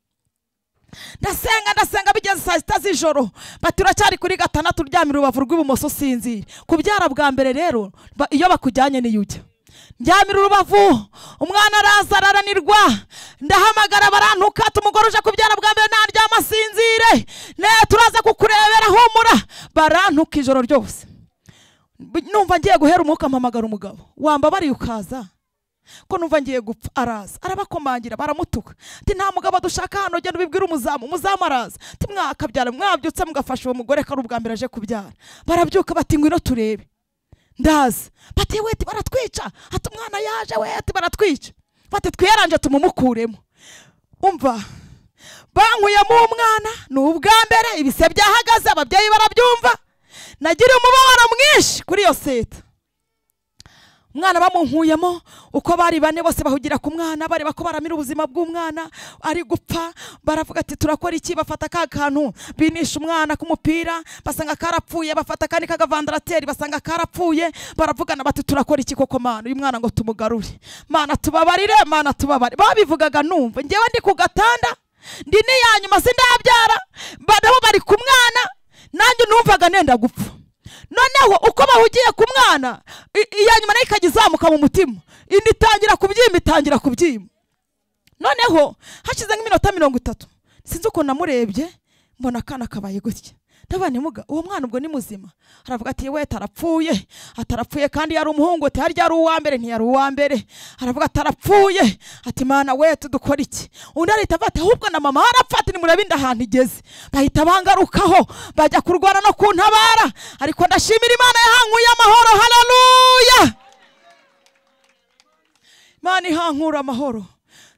Ndasenga ndasenga, bigeze saa 6 z'ijoro bati uracyari kuri 6, uryamira urubavu rw'ibumoso usinzire. Kubyara bwa mbere rero iyo bakujyanye niyo ujya. Ndyamira urubavu, umwana araza araranirwa, ndahamagara barantuka, umugore uje kubyara bwa mbere naryama asinzire, ne turaza kukurebera humura. Barantuka ijoro ryose. Numva ngiye guhera umwuka, mpamagara umugabo, wambabariye ukaza ko numva ngiye gupfa. Araza arabakomangira, baramutuka ati nta mugabo dushaka hano, genda ubibwire umuzamu. Umuzamu araza ati mwakabyara mwabyutse mugafasha uwo mugore ko ari ubwa mbere aje kubyara. Barabyuka bati ngwino turebe. Ndaza bati weti baratwica, ati umwana yaje weti baratwica, bati twiyaranje tumumukuremo. Umva bankuyemo umwana, ni ubwa mbere, ibise byahagaze, ababyeyi barabyumva. Nagira umubabaro mwinshi kuri iyo seta. Umwana bamunkuyemo, uko bari 4 bose bahugira ku mwana, bareba ko baramira ubuzima bw'umwana ari gupfa. Baravuga ati turakora iki? Bafata ka kantu binisha umwana k'umupira, basanga karapfuye. Bafata kandi kagavandarateri, basanga karapfuye. Baravugana bati turakora iki koko Mana, uyu mwana ngo tumugarure, Mana tubabarire, Mana tubabarire. Babivugaga numva ngewe ndi ku gatanda, ndi niyanyuma sindabyara, nabo bari ku mwana, nanjye numvaga nenda gupfa. Noneho uko bahugiye ku mwana, iya nyuma nayo ikajya izamuka mu mutima, indi itangira kubyimba, itangira kubyimba. Noneho hashize nk'iminota 30, sinzi ukuntu namurebye mbona akana kabaye gutya. Ndavuga nti muga, uwo mwana ubwo ni muzima? Aravuga ati we tarapfuye, atarapfuye kandi yari umuhungu, ati harya ari uwa mbere, ntiyari uwa mbere. Aravuga atarapfuye, ati Mana we tudukora iki? Undi arahita avuga ati ahubwo na mama arapfa, ati nimurebe inda ahantu igeze. Bahita bangarukaho, bajya kurwana no kuntabara, ariko ndashimira Imana yahankuye amahoro. Haleluya! Imana ihankura amahoro.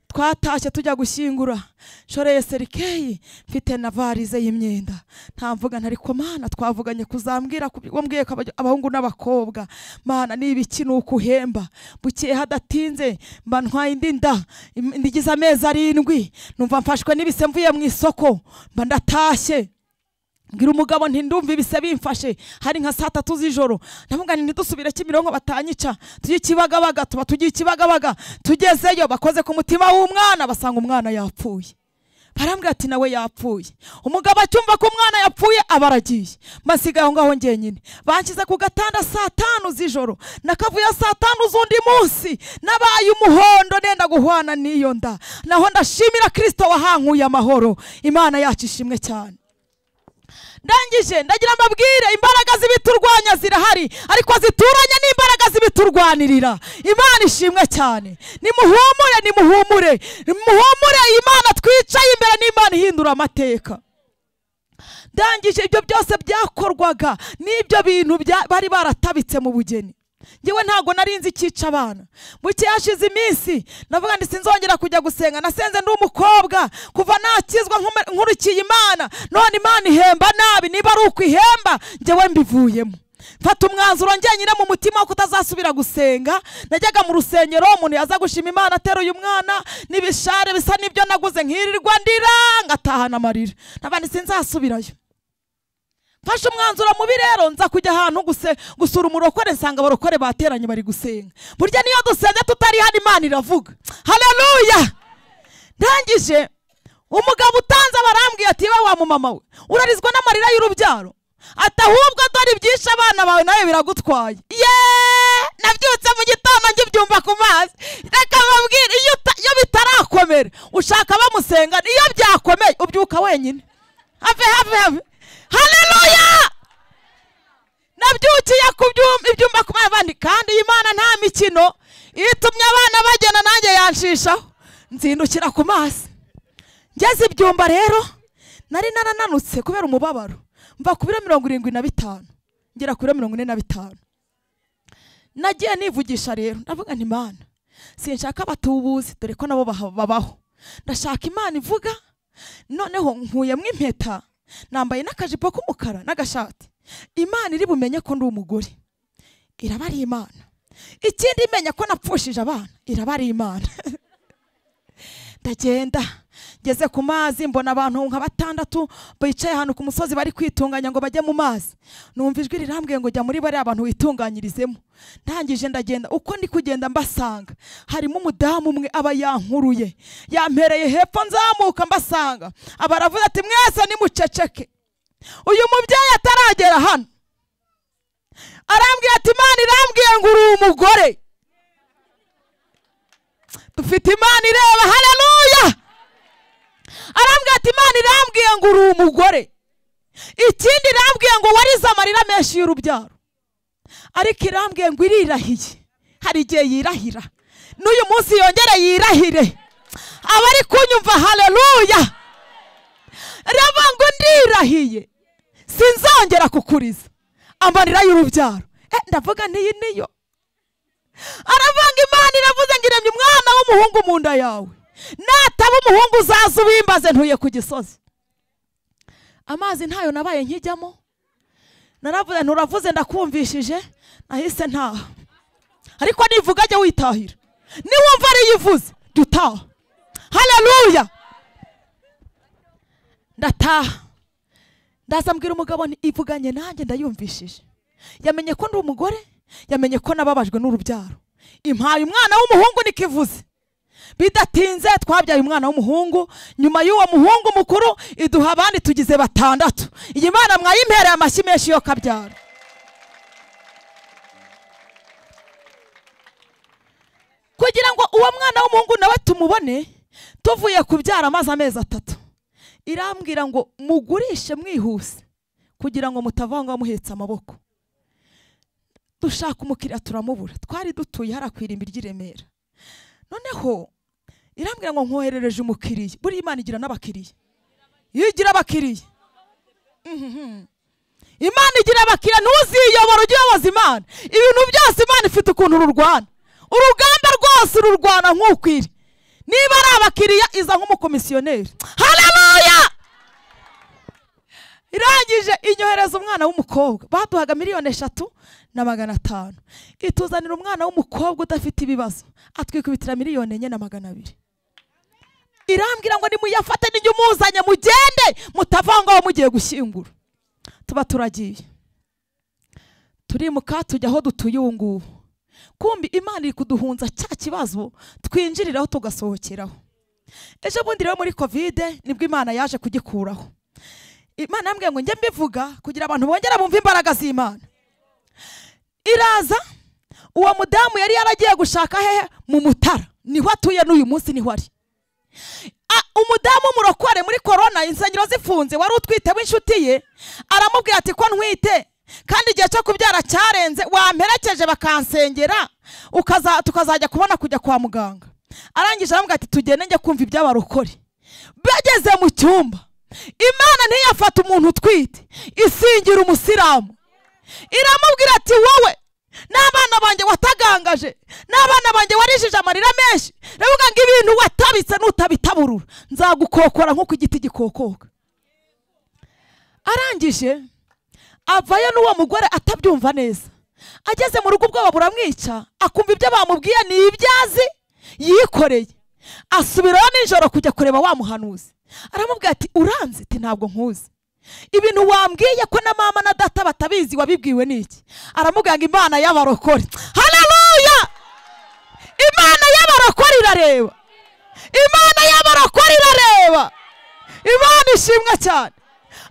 Twatashye tujya gushyingura, nshoreye serikeyi, mfite na varize y'imyenda. Ntamvuga ntariko Mana twavuganye kuzambwira wambwiye ko abahungu n'abakobwa, Mana niba iki nuko uhemba. Bukeye hadatinze mba ntwaye indi nda ndigize amezi 7, numva mfashwe n'ibise mvuye mu isoko, mba ndatashye. Ngira umugabo nti ndumva ibise bimfashe, hari nka saa 3 z'ijoro. Ndavuga nti ntidusubire Kimironko batanyica, tujye Kibagabaga, tuba tugiye Kibagabaga. Tugezeyo bakoze ku mutima w'umwana, basanga umwana yapfuye. Barambwira ati nawe yapfuye. Umugabo acyumva ko umwana yapfuye aba Abaragiye masigaye aho ngaho njyenyine. Banshyize ku gatanda saa 5 z'ijoro, nakavuye saa 5 z'undi munsi, nabaye umuhondo nenda guhwana n'iyo nda. Naho ndashimira Kristo wahankuye amahoro. Imana yacu ishimwe cyane. Ndangije ndagira mbabwire, imbaraga z'ibiturwanya zirahari, ariko zituranye n'imbaraga z'ibiturwanirira. Imana ishimwe cyane. Nimuhumure, nimuhumure, nimuhumure. Imana twicaye imbere n'Imana ihindura amateka. Ndangije ibyo byose byakorwaga n'ibyo bintu bari baratabitse mu bugeni. Ngewe ntago narinzi icyica abana. Buke yashize iminsi navuga ndi sinzongera kujya gusenga. Nasenze ndi umukobwa kuva nakizwa nkurikiye Imana, none Imana ihemba nabi. Niba ari uko ihemba ngewe mbivuyemo. Mfata umwanzuro njyenyine mu mutima wo kutazasubira gusenga. Najyaga mu rusengero, umuntu yaza gushima Imana ateruye umwana n'ibishare bisa n'ibyo naguze, nkirirwa ndira ngatahana amarira. Nabandi sinzasubirayo. Mfashe umwanzuro mubi rero, nza kujya ahantu gusura umurokore, nsanga abarokore bateranye bari gusenga. Burya niyo dusenze tutari hano Imana iravuga. Haleluya. Ndangije umugabo utanze barambwiye ati we wa mumama we, urarizwa n'amarira y'urubyaro, ati ahubwo dore ibyishe abana bawe nawe biragutwaye. Ye, nabyutse mu gitondo ngibyumva ku mazi. Reka mbabwire, iyo bitarakomera ushaka bamusenga, iyo byakomeye ubyuka wenyine. Have have have. Haleluya. Nabyukiye ibyumba ku bandi, kandi Imana nta mikino, itumye abana bagenda nanjye yanshishaho. Nzindukira ku mazi. Ngeze ibyumba rero nari narananutse kubera umubabaro, mva ku biro 75 ngera ku biro 45. Nagiye nivugisha rero, ndavuga nti Imana sinshaka abatubuzi, dore ko nabo babaho. Ndashaka Imana ivuga. Noneho nkuyemo impeta, nambaye n'akajipo k'umukara n'agashati. Imana iri bumenye ko ndi umugore, iraba ari Imana. Ikindi imenya ko napfushije abana, iraba ari Imana. Ndagenda ngeze ku mazi, mbona abantu nka 6 bicaye ahantu ku musozi bari kwitunganya ngo bajye mu mazi. Numva ijwi rirambwiye ngo jya muri bari abantu witunganyirizemo. Ndangije ndagenda, uko ndi kugenda mbasanga harimo umudamu umwe aba yankuruye, yampereye hepfo nzamuka mbasanga. Aba aravuga ati mwese nimuceceke, uyu mubyeyi ataragera hano. Arambwiye ati Imana irambwiye ngo uri umugore. Dufite Imana ireba. Haleluya. Arambwiye ati Imana irambwiye ngo uri umugore. Ikindi irambwiye ngo warize amarira menshi y'urubyaro, ariko irambwiye ngo irirahiye. Hari igihe yirahira, n'uyu munsi yongere yirahire. Abari kunyumva haleluya. Reba ngo ndirahiye sinzongera kukuriza amarira y'urubyaro. Ndavuga ntiyi niyo. Aravanga Imana iravuze ngo iremye umwana w'umuhungu mu nda yawe, nataba umuhungu uzaza ubimbaze ntuye ku gisozi. Amazi ntayo nabaye nkijyamo. Naravuze nturavuze ndakumvishije, nahise ntaha. Ariko nivuga jya witahira, niwumva ariyivuze jya utaha. Haleluya. Ndataha, ndaza mbwira umugabo nti ivuganye nanjye ndayumvishije. Yamenye ko ndi umugore, yamenye ko nababajwe n'urubyaro, impaye umwana w'umuhungu nikivuze. Bidatinze twabyaye umwana w'umuhungu. Nyuma y'uwo muhungu mukuru iduha abandi, tugize 6. Iyi Mana mwayimpereye amashyi menshi yo kabyara. Kugira ngo uwo mwana w'umuhungu nawe tumubone, tuvuye kubyara amazi amezi 3, irambwira ngo mugurishe mwihuse kugira ngo mutavanga muhetse amaboko. Dushaka umukiriya turamubura. Twari dutuye harakwirimbi ry'i Remera. Noneho irambwira ngo nkoherereje umukiriya. Buri Imana igira n'abakiriya. Iyo igira abakiriya, Imana igira abakiriya. Ntuziyobora ujye uyoboza Imana. Ibintu byose Imana ifite ukuntu rurwana. Urugamba rwose rurwana nk'ukwiri. Niba ari abakiriya iza nk'umukomisiyoneri. Haleluya. Irangije inyohereza umwana w'umukobwa. Baduhaga 3,500,000. Ituzanira umwana w'umukobwa udafite ibibazo, atwikubitira 4,200,000. Irambwira ngo nimuyafate n'ijye umuzanye mugende, mutavanga aho mugiye gushyingura. Tuba turagiye, turimuka tujya aho dutuye ubu ngubu. Kumbi Imana iri kuduhunza cya kibazo twinjiriraho tugasohokeraho. Ejo bundi rero muri Covid nibwo Imana yaje kugikuraho. Imana yambwiye ngo njye mbivuga kugira abantu bongera bumve imbaraga z'Imana. Iraza uwo mudamu yari yaragiye gushaka hehe? Mu Mutara, niho atuye n'uyu munsi niho ari. Umudamu murokore muri corona insengero zifunze, wari utwite w'inshuti ye, aramubwira ati ko ntwite kandi igihe cyo kubyara cyarenze, wamperekeje bakansengera tukazajya kubona kujya kwa muganga. Arangije aramubwira ati tugende njye kumva iby'abarokore. Bageze mu cyumba, Imana ntiyafata umuntu utwite isingira umusilamu, iramubwira ati wowe n'abana banjye watagangaje, n'abana banjye warijije amarira menshi, ndavuga ngo ibintu watabitse nutabitaburura nzagukokora nk'uko igiti gikokoka. Arangije avayo n'uwo mugore atabyumva neza, ageze mu rugo ubwoba buramwica, akumva ibyo bamubwiye ni ibyazi yikoreye. Asubirayo nijoro kujya kureba wa muhanuzi, aramubwira ati uranzi? Ati ntabwo nkuzi, ibintu wambwiye ko na mama na data batabizi wabibwiwe n'iki? Aramubwira ngo Imana y'abarokore. Haleluya! Imana y'abarokore irareba, Imana y'abarokore irareba, Imana ishimwe cyane.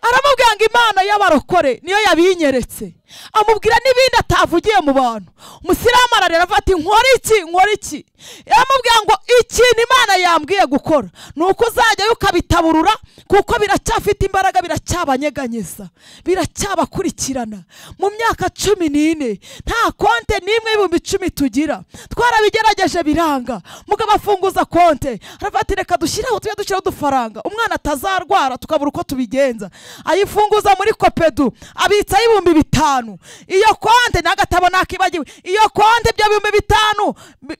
Aramubwira ngo Imana y'abarokore niyo yabinyeretse, amubwira n'ibindi atavugiye mu bantu. Umusilamu ararera avuga ati nkora iki, nkora iki? Aramubwira ngo ikintu Imana yambwiye gukora ni uko uzajyayo ukabitaburura, kuko biracyafite imbaraga, biracyabanyeganyeza, biracyabakurikirana. Mu myaka 14 nta konte n'imwe 10,000 tugira, twarabigerageje biranga. Mugabo afunguza konte aravuga ati reka dushyiraho, tujye dushyiraho udufaranga umwana atazarwara tukabura uko tubigenza. Ayifunguza muri Kopedu abitsayo 5,000. Iyo konte n'agatabo nakibagiwe, iyo konte ibyo 5,000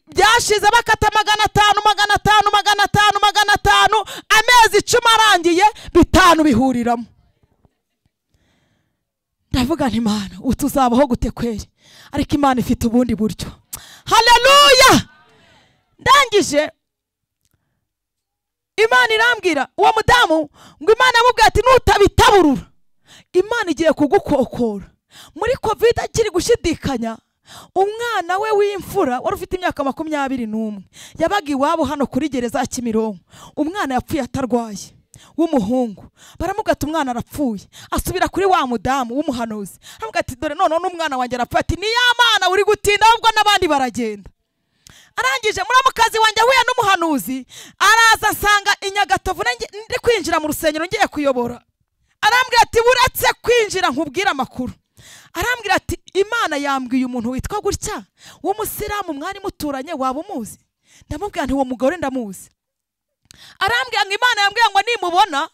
byashize bakata 500 500 500 500, amezi 10 arangiye 5 bihuriramo. Ndavuga nti Imana utuzabaho gute kweri? Ariko Imana ifite ubundi buryo. Haleluya! Ndangije Imana irambwira uwo mudamu ngo Imana yamubwiye ati nutabitaburura Imana igiye kugukokora. Muri covid akiri gushidikanya, umwana we w'imfura wari ufite imyaka 21 yabaga iwabo hano kuri gereza ya Kimironko. Umwana yapfuye atarwaye w'umuhungu, baramubwira ati umwana arapfuye. Asubira kuri wa mudamu w'umuhanuzi aramubwira ati dore none n'umwana wanjye arapfuye. Ati ni ya mana uri gutinda ahubwo n'abandi baragenda. Arangije muramukazi wanjye ahuye n'umuhanuzi, araza asanga i Nyagatovu ndi kwinjira mu rusengero ngiye kuyobora. Arambwira ati buretse kwinjira nkubwira amakuru. Arambwira ati Imana yambwiye umuntu witwa gutya w'umusilamu mwari muturanye, waba umuzi? Ndamubwira nti uwo mugore ndamuzi. Arambwira ngo Imana yambwiye ngo nimubona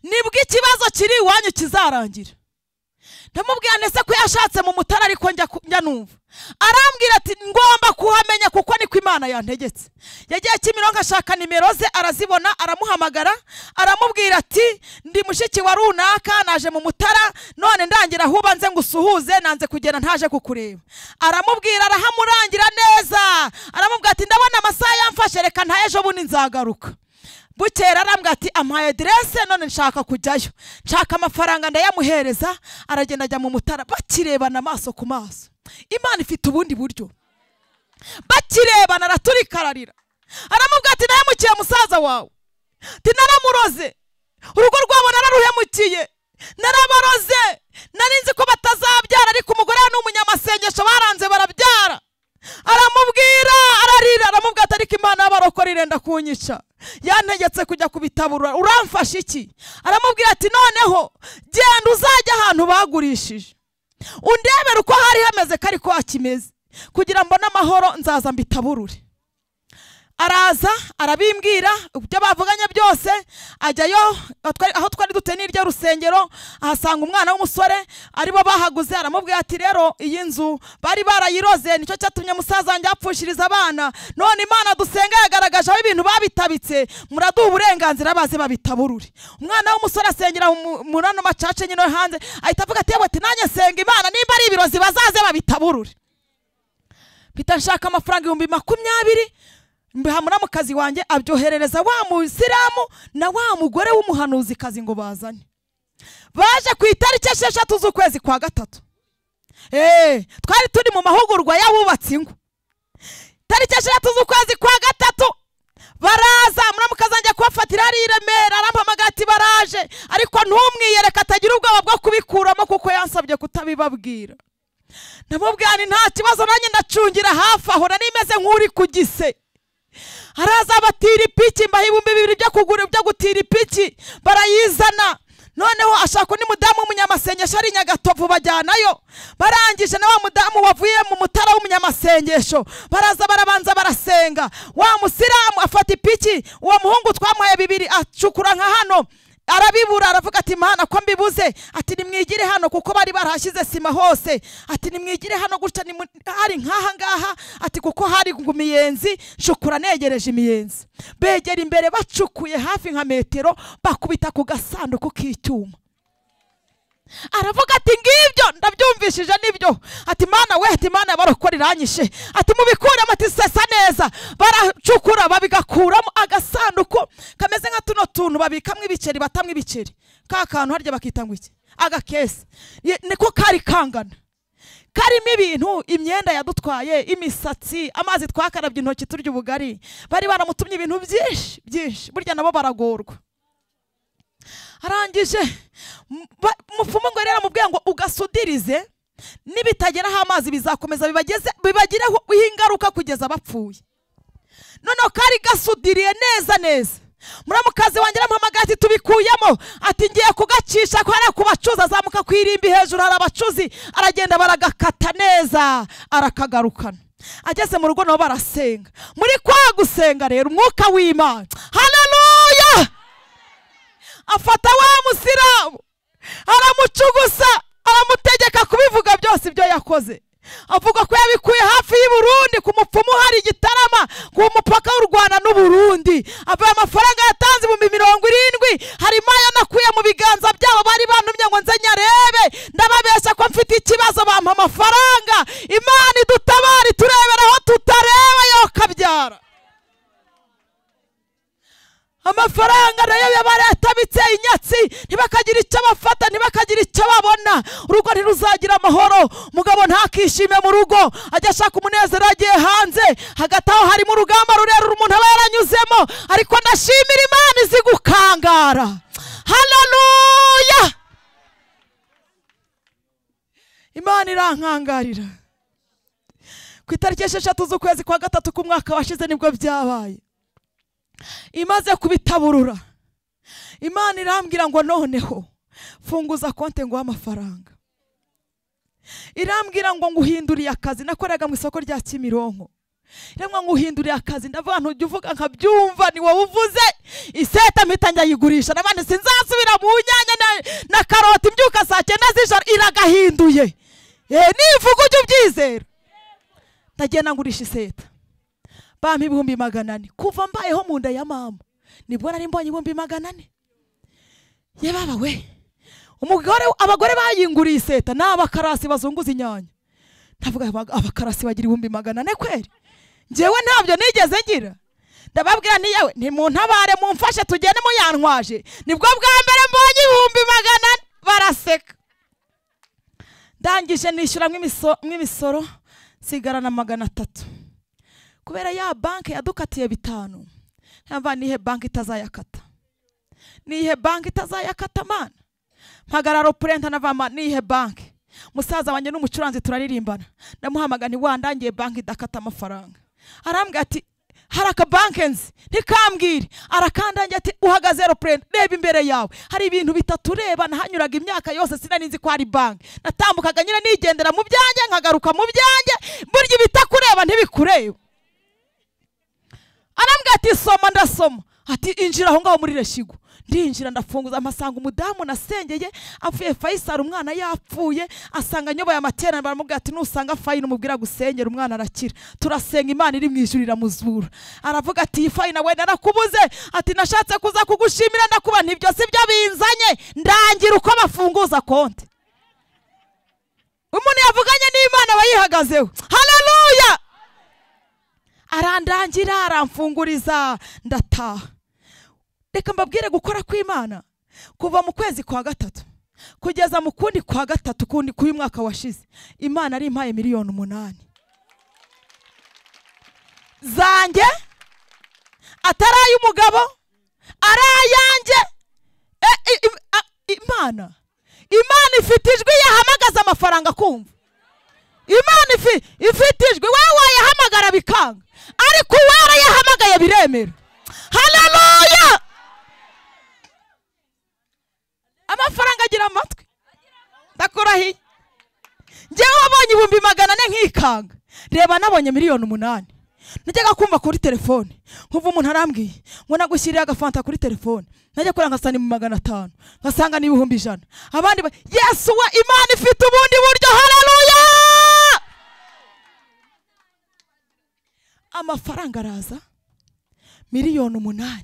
nibwo ikibazo kiri iwanyu kizarangira. Ndamubwira nese ko yashatse mu Mutara ariko njya numva. Arambwira ati ngomba kuhamenya kuko niko Imana yantegetse. Yagiye Kimironko ashaka nimero ze arazibona, aramuhamagara aramubwira ati ndi mushiki wa runaka naje mu Mutara none ndangira aho nze ngusuhuze, nanze kugera ntaje kukureba. Aramubwira arahamurangira neza, aramubwira ati ndabona amasaha yamfashe reka nta ejo bundi nzagaruka. Bukera arambwira ati ampaye adresse none nshaka kujyayo, nshaka amafaranga ndayamuhereza. Aragenda ajya mu Mutara, bakirebana amaso ku maso. Imana ifite ubundi buryo. Bakirebana araturikararira, aramubwira ati nahemukiye musaza wawe, ati naramuroze, urugo rwabo nararuhemukiye, narabaroze, nari nzi ko batazabyara ariko umugore ni umunyamasengesho baranze barabyara. Aramubwira ararira, aramubwira ati ariko Imana y'abarokore irenda kunyica, yantegetse kujya kubitaburura, uramfasha iki? Aramubwira ati noneho genda uzajya ahantu bagurishije undebere uko hari hameze ko ariko hakimeze, kugira mbone amahoro nzaza mbitaburure. Araza arabimbwira ibyo bavuganye byose, ajyayo aho twari dute n'iryo rusengero, ahasanga umwana w'umusore aribo bahaguze. Aramubwira ati rero iyi nzu bari barayiroze nicyo cyatumye musaza wanjye apfushiriza abana, none Imana dusenga yagaragaje aho ibintu babitabitse, muraduha uburenganzira baze babitaburure. Umwana w'umusore asengera muri ano macace nyine hanze, ahita avuga ati yewe ati nanjye nsenga Imana nimba ari ibirozi bazaze babitaburure. Mpita nshaka amafaranga 20,000 mbiha muramukazi wanjye, abyoherereza wa musilamu na wa mugore w'umuhanuzi kazi ngo bazane. Baje ku itariki 6 z'ukwezi kwa 3. Twari turi mu mahugurwa y'abubatsi ingo. Tariki 6 z'ukwezi kwa 3 Baraza muramukazi njya kubafatira ari i Remera, arampamagara ati baraje, ariko ntumwiyereka atagira ubwoba bwo kubikuramo kuko yansabye kutabibabwira. Ndamubwira nti nta kibazo, nanjye ndacungira hafi aho, nari meze nk'uri ku gise. Araza batira ipiki, mbaha 2000 byo kugura byo gutira ipiki, barayizana. Noneho ashaka undi mudamu w'umunyamasengesho ari Nyagatovu, bajyanayo. Barangije na wa mudamu wavuye mu mutara w'umunyamasengesho, baraza barabanza barasenga. Wa musilamu afata ipiki, uwo muhungu twamuhaye 2 acukura nka hano, arabibura, aravuga ati Mana ko mbibuze, ati nimwigire hano kuko bari barahashize sima hose, ati nimwigire hano gutya hari nkaha ngaha, ati kuko hari imiyenzi, shukura negereje imiyenzi. Begera imbere bacukuye hafi nka metero, bakubita ku gasanduku k'icyuma. Aravuga ati ngibyo ndabyumvishije nibyo, ati Mana we, ati Mana barokora iranyishe, ati mubikuremo, ati sesa neza. Baracukura babigakuramo agasanduku kameze nka tuno tuntu babikamwe ibiceri, batamwe ibiceri, ka kantu harya bakita ngo iki, agakese, niko kari kangana, karimo ibintu, imyenda yadutwaye, imisatsi, amazi twakarabye intoki turya ubugari. Bari baramutumye ibintu byinshi byinshi, burya nabo baragorwa. Arangije mupfumu ngo rero amubwiye ngo ugasudirize, nibitageraho amazi bizakomeza bibagireho ingaruka kugeza bapfuye. Noneho kari gasudiriye neza neza. Muramukazi wanjye arampamagara ati tubikuyemo, ati ngiye kugacisha ko hari kubacuza, azamuka ku irimbi hejuru hari abacuzi, aragenda baragakata neza, arakagarukana. Ageze mu rugo nabo barasenga. Muri kwa gusenga rero umwuka w'Imana, haleluya, afata wa musilamu aramucugusa, aramutegeka kubivuga byose ibyo yakoze. Avuga ko yabikuye hafi y'u Burundi ku mupfumu hari Gitarama ku mupaka w'u Rwanda n'u Burundi. Avuye amafaranga yatanze 70,000, harimo ayo nakuye mu biganza byabo bari bantumye ngo nze nyarebe, ndababesha ko mfite ikibazo bampa amafaranga. Imana idutabare turebera aho tutareba yo kabyara. Amafaranga nayo yabaretabitse inyatsi, ntibakagira icyo bafata, ntibakagira icyo babona. Urugo ntiruzagira amahoro, umugabo ntakishime mu rugo, ajya ashaka umunezero agiye hanze. Hagati aho harimo urugamba rurerure umuntu aba yaranyuzemo, ariko ndashimira Imana izi gukangara. Haleluya! Imana irankangarira. Ku itariki 6 z'ukwezi kwa 3 k'umwaka washize nibwo byabaye. Imaze kubitaburura, Imana irambwira ngo noneho funguza konte ngo amafaranga. Irambwira ngo nguhinduriye akazi, nakoraga mu isoko rya Kimironko. Irambwira ngo nguhinduriye akazi, ndavuga ntujya uvuga nkabyumva ni wowe uvuze. Iseta mpita njyayigurisha, nabandi sinzasubira mu nyanya na karoti, mbyuka saa 9 z'ijoro iragahinduye. Nivuga ujye ubyizera. Ndagenda ngurisha iseta, bampa 400,000. Kuva mbayeho mu nda ya mama nibwo nari mbonye 400,000. Ye baba we, umugore abagore bayinguriye iseta n'abakarasi bazunguza inyanya. Ndavuga abakarasi bagira 400,000 kweri? Njyewe ntabyo nigeze ngira. Ndababwira nti yewe ntimuntabare mumfashe tugende muyantwaje, nibwo bwa mbere mbonye 400,000. Baraseka. Ndangije nishyura mw'imisoro, nsigarana 300. Kubera ya banki yadukatiye 5, nkamva nihe banki itazayakata, nihe banki itazayakata mana. Mpagararo purenta navama nihe banki. Musaza wanjye n'umucuranzi turaririmbana, ndamuhamagara nti wandangiye banki idakata amafaranga. Arambwira ati hari akabanki nzi, ntikambwire. Arakandangiye ati uhagaze purenta, reba imbere yawe hari ibintu bitatu reba. Nahanyuraga imyaka yose sinari nzi ko ari banki, natambukaga nyine nigendera mu byanjye nkagaruka mu byanjye, burya ibitakureba ntibikureba. Arambwira ati soma, ndasoma. Ati injira aho ngaho muri Reshigo. Ndinjira ndafunguza, amasanga umudamu nasengeye avuye Faisal, umwana yapfuye, asanga nyoboye amaterano. Baramubwira ati nusanga Fayina umubwira gusengera umwana arakira. Turasenga Imana iri mu ijuru iramuzura. Aravuga ati iyi Fayina we narakubuze, ati nashatse kuza kugushimira ndakuba ntibyo sibyo binzanye, ndangira uko bafunguza konti. Umuntu yavuganye n'Imana bayihagazeho. Haleluya! Arandangira aramfunguriza ndataha. Reka mbabwire gukora kw'Imana kuva mu kwezi kwa 3 kugeza mu kundi kwa 3 kundi k'uyu mwaka washize, Imana ari impaye 8,000,000 zanjye. Atari ay'umugabo, ari ayanjye. Imana ifite ijwi yahamagaza amafaranga kumva. Imana ifite ijwi, wewe wayahamagara bikanga, ariko uwera yahamagaye biremera. Haleluya! Amafaranga agira amatwi. Ndakurahiye, njyewe wabonye 400,000 nkikanga, reba nabonye 8,000,000. Najyaga kumva kuri telefone nkumva umuntu arambwiye ngo nagushyiriye agafanta kuri telefone, najya kuri ngasanga ni 500, ngasanga ni 100,000. Abandi Yesu wa Imana ifite ubundi buryo. Haleluya! Amafaranga araza 8,000,000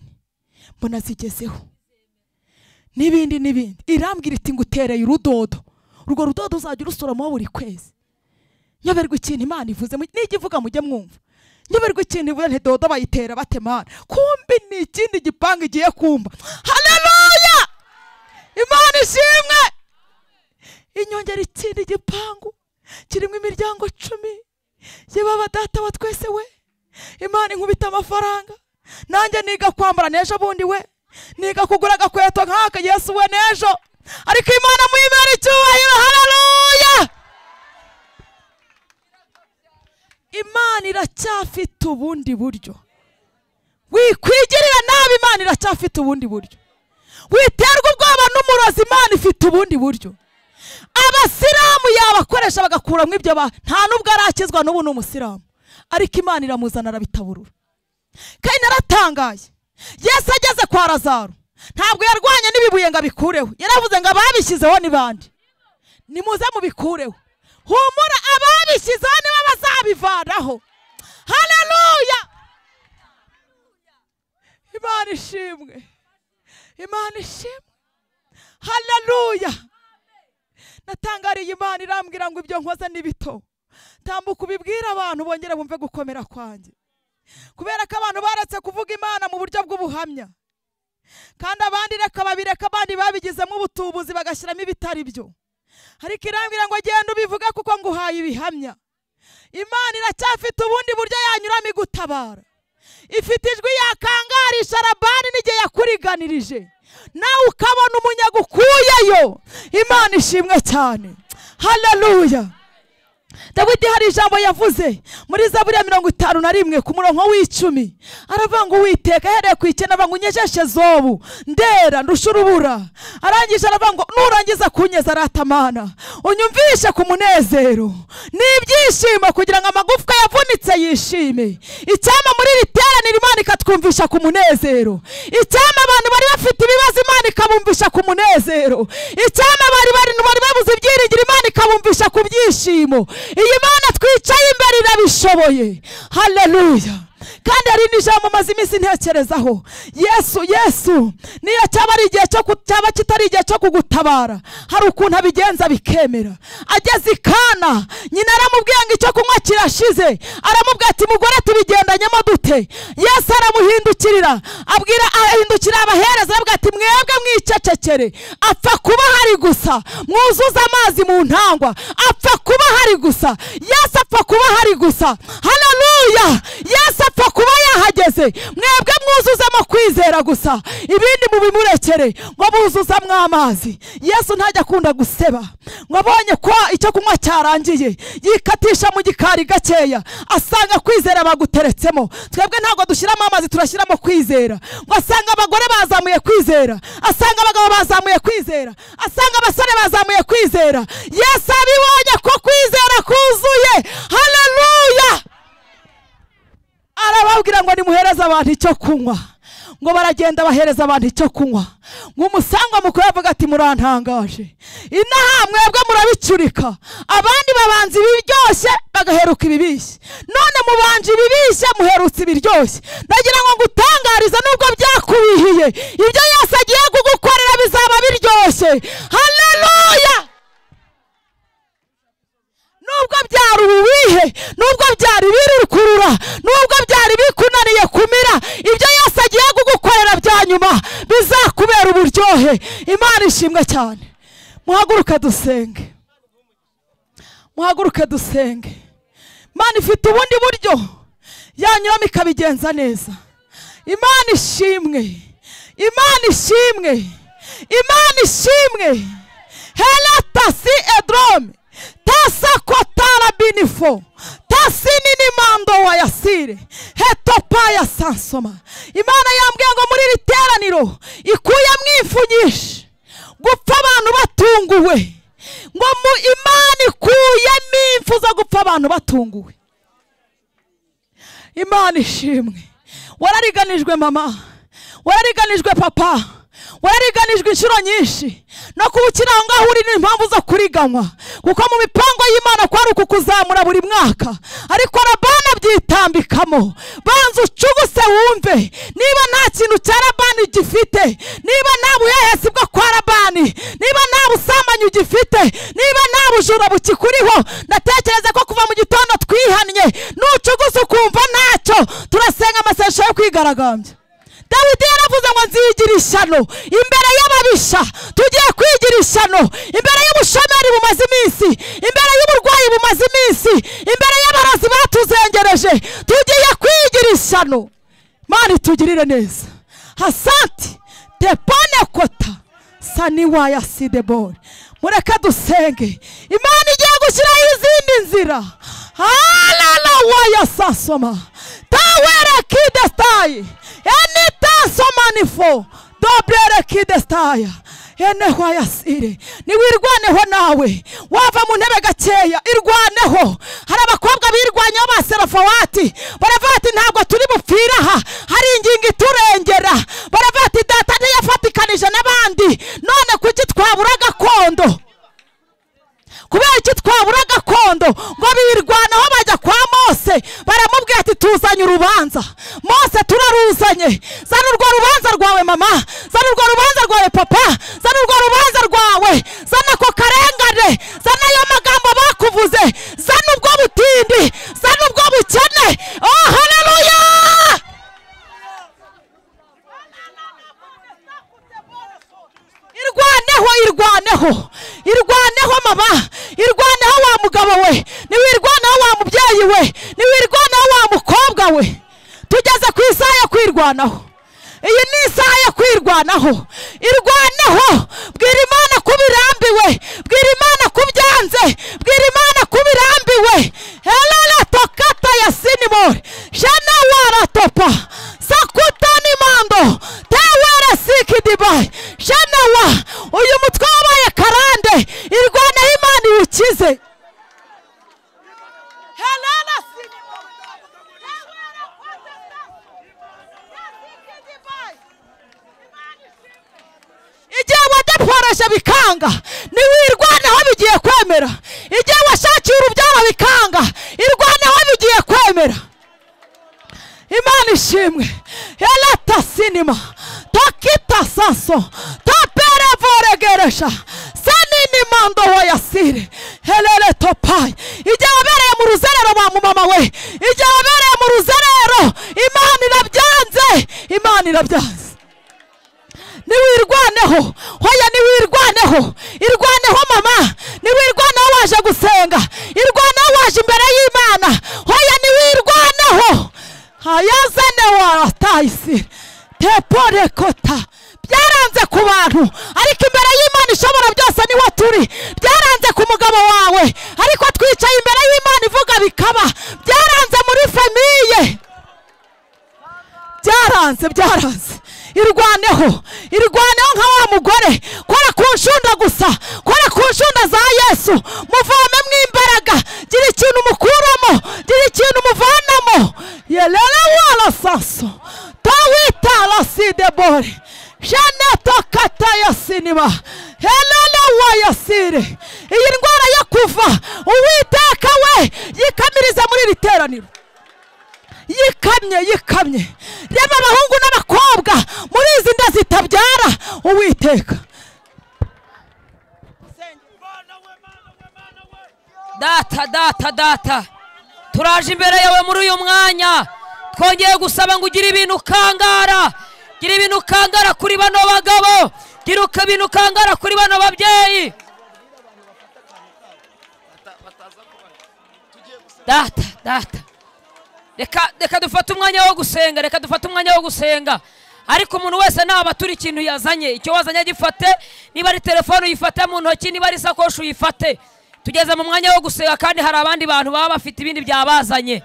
mbona zigezeho n'ibindi n'ibindi. Irambwira iti ngutereye urudodo, urwo rudodo uzajya urusoroma buri kwezi. Nyoberwa ikintu Imana ivuze, nijya mujye mwumva. Nyoberwa ikintu ivuze, nti dodo bayitera batemana, kumbi ni ikindi gipangu igiye kumba. Haleluya! Imana ishimwe. Inyongera ikindi gipangu kirimo imiryango 10. Yebaba data wa twese we, Imana inkubita amafaranga, nanjye niga kwambara n'ejo bundi we, niga kugura agakweto nk'aka Yesu we n'ejo, ariko Imana muyimera icyubahiro. Haleluya! Imana iracyafite ubundi buryo. Wikwigirira nabi, Imana iracyafite ubundi buryo. Witerwa ubwoba n'umurozi, Imana ifite ubundi buryo. Abasilamu yabakoresha bagakuramo ibyo nta nubwo arakizwa n'ubu ni umusilamu, ariko Imana iramuzana arabitaburura. Kandi naratangaye, Yesu ageze kwa Lazaro ntabwo yarwanye n'ibibuye ngo abikureho, yaravuze ngo ababishyizeho ni bande, nimuze mubikureho. Humura, ababishyizeho nibo bazabivanaho. Haleluya! Imana ishimwe, Imana ishimwe. Haleluya! Natangariye Imana irambwira ngo ibyo nkoze ni bito, tambuka ubibwira abantu bongere bumve gukomera kwanjye. Kubera ko abantu baretse kuvuga Imana mu buryo bw'ubuhamya, kandi abandi reka babireka, abandi babigizemo ubutubuzi bagashyiramo ibitari byo. Ariko irambwira ngo genda ubivuga kuko nguhaye ibihamya. Imana iracyafite ubundi buryo yanyuramo igutabara. Ifite ijwi yakangarisha Labani n'igihe yakuriganirije, nawe ukabona umunyago ukuyeyo. Imana ishimwe cyane. Haleluya! Dawidi hari ijambo yavuze muri Zaburi ya 51 ku murongo w'10, aravuga ngo Uwiteka ahereye ku icyenda avuga ngo unyejeshe zobu ndera ndusha urubura. Arangije aravuga ngo nurangiza kunyeza aratamana, unyumvishe ku munezero n'ibyishimo, kugira ngo amagufwa yavunitse yishime. Icyama muri iri teraniro Imana ikatwumvisha ku munezero. Icyama abantu bari bafite ibibazo Imana ikabumvisha ku munezero. Icyama bari babuze ibyiringiro Imana ikabumvisha ku byishimo. Iyi Mana twicaye imbere irabishoboye. Haleluya! Kandi hari n'ijambo maze iminsi ntekerezaho. Yesu niyo cyaba ari igihe cyo cyaba kitari igihe cyo kugutabara, hari ukuntu abigenza bikemera. Ageze i Kana, nyina aramubwiye ngo icyo kunywa kirashize, aramubwira ati mugore tubigendanyemo dute? Yesu aramuhindukirira, abwira ahindukira abahereza, aravuga ati mwebwe mwicecekere, apfa kuba hari gusa, mwuzuza amazi mu ntangwa, apfa kuba hari gusa. Yesu apfa kuba hari gusa. Haleluya! Yesu apfa kuba yahageze, mwebwe mwuzuzamo kwizera gusa, ibindi mubimurekere. Ngo buzuzamwo amazi. Yesu ntajya akunda guseba, ngo abonye ko icyo kunywa cyarangiye yikatisha mu gikari gakeya, asanga kwizera baguteretsemo. Twebwe ntabwo dushyiramo amazi, turashyiramo kwizera. Ngo asanga abagore bazamuye kwizera, asanga abagabo bazamuye kwizera, asanga abasore bazamuye kwizera. Yesu abibonye ko kwizera kuzuye. Haleluya! Arababwira ngo nimuhereze abantu icyo kunywa. Ngo baragenda bahereza abantu icyo kunywa. Ngo umusangwa mukuru avuga ati murantangaje, inaha mwebwe murabicurika, abandi babanza ibiryoshye bagaheruka ibibishye, none mubanje ibibishye muherutse ibiryoshye. Ndagira ngo ngutangarize, nubwo byakubihiye, ibyo Yesu agiye kugukorera bizaba biryoshye. Haleluya! Nubwo byari ububihe, nubwo byari birukurura, nubwo byari bikunaniye kumira, ibyo Yesu agiye kugukorera bya nyuma bizakubera uburyohe. Imana ishimwe cyane. Muhaguruke dusenge, muhaguruke dusenge. Imana ifite ubundi buryo yanyuramo ikabigenza neza. Imana ishimwe, Imana ishimwe, Imana ishimwe. Helatasi edrome tasakotara binifo tasinini mando wa yasire hetopaya sansoma. Imana yambwiye ngo muri iri teraniro ikuyemo ifu nyinshi gupfa abantu batunguwe, ngo mu Imana ikuyemo impfu zo gupfa abantu batunguwe. Imana ishimwe. Warariganijwe mama, warariganijwe papa, warariganijwe inshuro nyinshi, no kuba ukiri aho ngaho uri n'impamvu zo kuriganywa, kuko mu mipango y'Imana kwari ukukuzamura buri mwaka, ariko Labani abyitambikamo. Banza ucuguse wumve niba nta kintu cya Labani ugifite, niba nta buhehesi bwo kwa Labani, niba nta busambanyi ugifite, niba nta bujura bukikuriho. Ndatekereza ko kuva mu gitondo twihannye, nucuguse ukumva ntacyo, turasenga amasengesho yo kwigaragambya. Dawidi yaravuze ngo nzigira ishyano imbere y'ababisha. Tugiye kwigira ishyano imbere y'ubushomeri bumaze iminsi, imbere y'uburwayi bumaze iminsi, imbere y'abarazi batuzengereje. Tugiye kwigira ishyano. Imana itugirire neza. Hasanti tepane kota saniwa ya sidebori. Mureke dusenge. Imana igiye gushyiraho izindi nzira. Halala waya sasoma tawere kidestayi enita somanifo doblere kidestaya eneho yasire. Niwirwaneho nawe wava mu ntebe gakeya, irwaneho. Hari abakobwa birwanyeho ba Serafawati, baravuga ati ntabwo turi bupfira aha, hari ingingo iturengera. Baravuga ati data ntiyafatikanije n'abandi, none kuki twabura gakondo? Kubera iki twabura gakondo? Ngo birwanaho bajya kwa Mose, baramubwira ati tuzanye urubanza. Mose turaruzanye, zana urwo rubanza rwawe mama, zana urwo rubanza rwawe papa, zana urwo rubanza rwawe, zana ako karengane, zana ayo magambo bakuvuze, zana ubwo butindi, zana ubwo bukene. Oh haleluya! Irwaneho, irwaneho, irwaneho mama, irwaneho wa mugabo we, niwirwaneho wa mubyeyi we, niwirwaneho wa mukobwa we. Tugeze ku isaha yo kwirwanaho. Iyi ni isaha yo kwirwanaho. Irwaneho, bwira Imana ko birambiwe, bwira Imana ko byanze, bwira Imana ko birambiwe. Helala tokata ya sinimore jana waratopa sakutani mando tewere sikidibai jana wa uyu mutwe wabaye karande. Irwaneho, Imana iwukize. Helala sinimore tewere igihe wadeporoje bikanga, niwirwaneho bigiye kwemera. Igihe washakiye urubyaro bikanga, irwaneho bigiye kwemera. Imana ishimwe. Elata sinima tokita saso taperevoregeresha sanini mando wa yasire helele topai. Igihe wabereye mu ruzerero wa mumama we, igihe wabereye mu ruzerero, Imana irabyanze, Imana irabyanze. Niwirwaneho, hoya niwirwaneho, irwaneho mama, niwirwaneho waje gusenga, irwaneho waje imbere y'Imana, hoya niwirwaneho. Hayazane waratayisi tepore kota. Byaranze ku bantu, ariko imbere y'Imana ishobora byose niho turi. Byaranze ku mugabo wawe, ariko twicaye imbere y'Imana ivuga bikaba. Byaranze muri famiye, byaranze, byaranze. Irwaneho, irwaneho nka wa mugore. Kora ku nshunda gusa, kora ku nshunda za Yesu, muvomemo imbaraga. Gira ikintu mukuramo, gira ikintu muvanamo. Yelele wala saso tawita la sidebore jeneto kata ya sinima helele wa yasire. Iyi ndwara yo kuva Uwiteka we yikamiriza muri iri teraniro. Yikamye, yikamye. Reba abahungu n'abakobwa muri izi nda zitabyara. Uwiteka
data, data, data, turaje imbere yawe muri uyu mwanya, twongeye gusaba ngo ugire ibintu ukangara, gira ibintu ukangara kuri bano bagabo, gira ibintu ukangara kuri bano babyeyi. Data, data, Reka dufate umwanya wo gusenga, reka dufate umwanya wo gusenga. Ariko umuntu wese naba turi ikintu yazanye, icyo wazanye gifate, niba ari telefone uyifate mu ntoki, niba ari sakoshi uyifate. Tugeze mu mwanya wo gusenga kandi hari abandi bantu baba bafite ibindi byabazanye,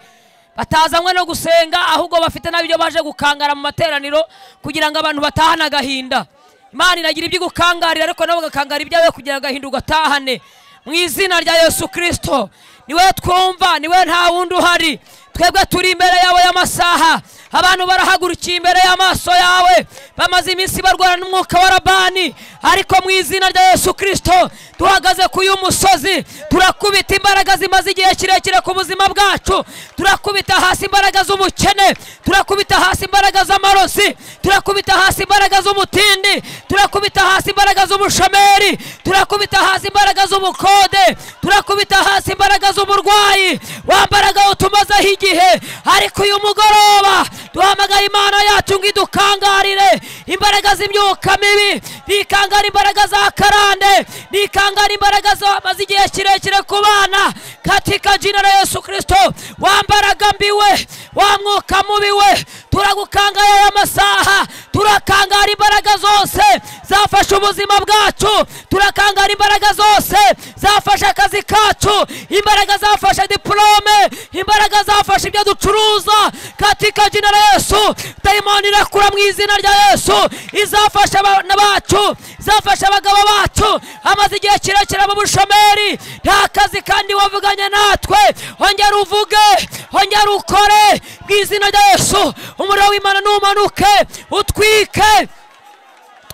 batazanywe no gusenga ahubwo bafite nabyo baje gukangara mu materaniro kugira ngo abantu batahane agahinda. Imana iragira ibyo gukangarira ariko nabo bagakangara ibyawe kugira agahinda ugatahane. Mu izina rya Yesu Kristo, niwe twumva, niwe nta wundi uhari. Twebwe turi imbere yawe y'amasaha, abantu barahagurukiye imbere y'amaso yawe, bamaze iminsi barwana n'umwuka wa Labani, ariko mu izina rya Yesu Kristo duhagaze ku uyu musozi, turakubita imbaraga zimaze igihe kirekire ku buzima bwacu, turakubita hasi imbaraga z'ubukene, turakubita hasi imbaraga z'amarozi, turakubita hasi imbaraga z'umutindi, turakubita hasi imbaraga z'ubushomeri, turakubita hasi imbaraga z'ubukode, turakubita hasi imbaraga z'uburwayi, wambaraga utumazeho igihe. Ariko uyu mugoroba duhamagaye Imana yacu ngo idukangarire imbaraga z'imyuka mibi, nikangara imbaraga za karande, nikangara imbaraga zamaze igihe kirekire ku bana, katika jina la Yesu Kristo. Wambaraga mbiwe, wa mwuka mubi we, turagukangaya aya masaha, turakangara imbaraga zose zafashe ubuzima bwacu, turakangara imbaraga zose zafashe akazi kacu, imbaraga zafashe diplome, imbaraga zafashe ibyo ducuruza, katika jina la Yesu. Dayimoni irakura mu izina rya Yesu, izafasha abana bacu, izafasha abagabo bacu, amaze igihe kirekire mu bushomeri, nta kazi kandi wavuganye natwe, ongera uvuge, ongera ukore mu izina rya Yesu. Umuriro w'Imana numanuke utwike,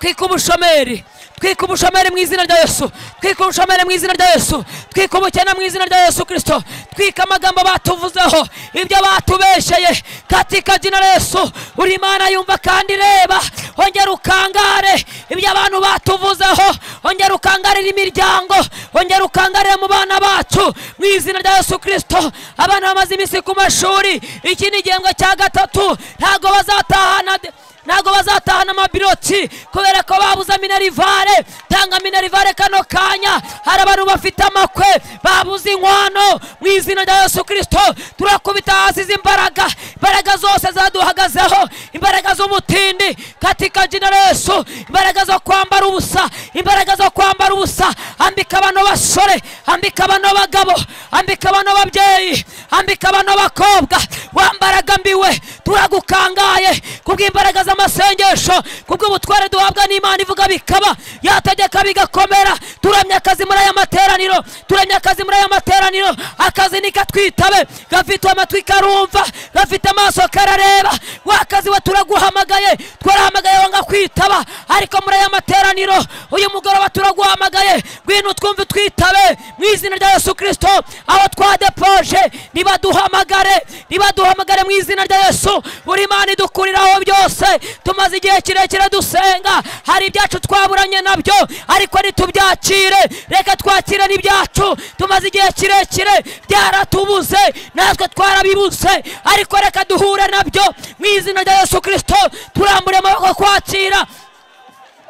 twike ubushomeri, twika ubushomeri mu izina rya Yesu, twika ubushomeri mu izina rya Yesu, twika ubukene mu izina rya Yesu Kristo, twika amagambo batuvuzeho, ibyo batubesheye, katika jina la Yesu. Uri Imana yumva kandi reba, ongera ukangare ibyo abantu batuvuzeho, ongera ukangarire imiryango, ongera ukangarire mu bana bacu mu izina rya Yesu Kristo. Abana bamaze iminsi ku mashuri, iki ni igihembwe cya gatatu, ntago bazatahana, ntago bazatahana amabiroti kubera ko babuze minerivare. Tanga minerivare kano kanya, hari abantu bafite amakwe babuze inkwano, mu izina rya Yesu Kristo turakubita hasi izi mbaraga, imbaraga zose zaduhagazeho, imbaraga z'umutindi, katika jina la Yesu, imbaraga zo kwambara ubusa, imbaraga zo kwambara ubusa. Ambika abantu basore, ambika abantu bagabo, ambika abantu babyeyi, ambika abantu bakobwa, wambaraga mbiwe, turagukangaye kubw'imbaraga z'amasengesho, kubw'ubutware duhabwa n'Imana ivuga bikaba, yategeka bigakomera. Turamya akazi muri aya materaniro, turamya akazi muri aya materaniro. Akazi nikatwitabe, gafite amatwi karumva, gafite amaso karareba. Wakazi we turaguhamagaye, twarahamagaye wanga kwitaba, ariko muri aya materaniro uyu mugoroba turaguhamagaye, ngwino twumve twitabe mu izina rya Yesu Kristo. Aho twadepoje nibaduhamagare, nibaduhamagare mu izina rya Yesu. Buri Imana idukuriraho byose, tumaze igihe kirekire dusenga, hari ibyacu twaburanye nabyo ariko ntitubyakire, reka twakire n'ibyacu. Tumaze igihe kirekire byaratubuze, natwe twarabibuze, ariko reka duhure nabyo mu izina rya Yesu Kristo. Turambure amaboko kwakira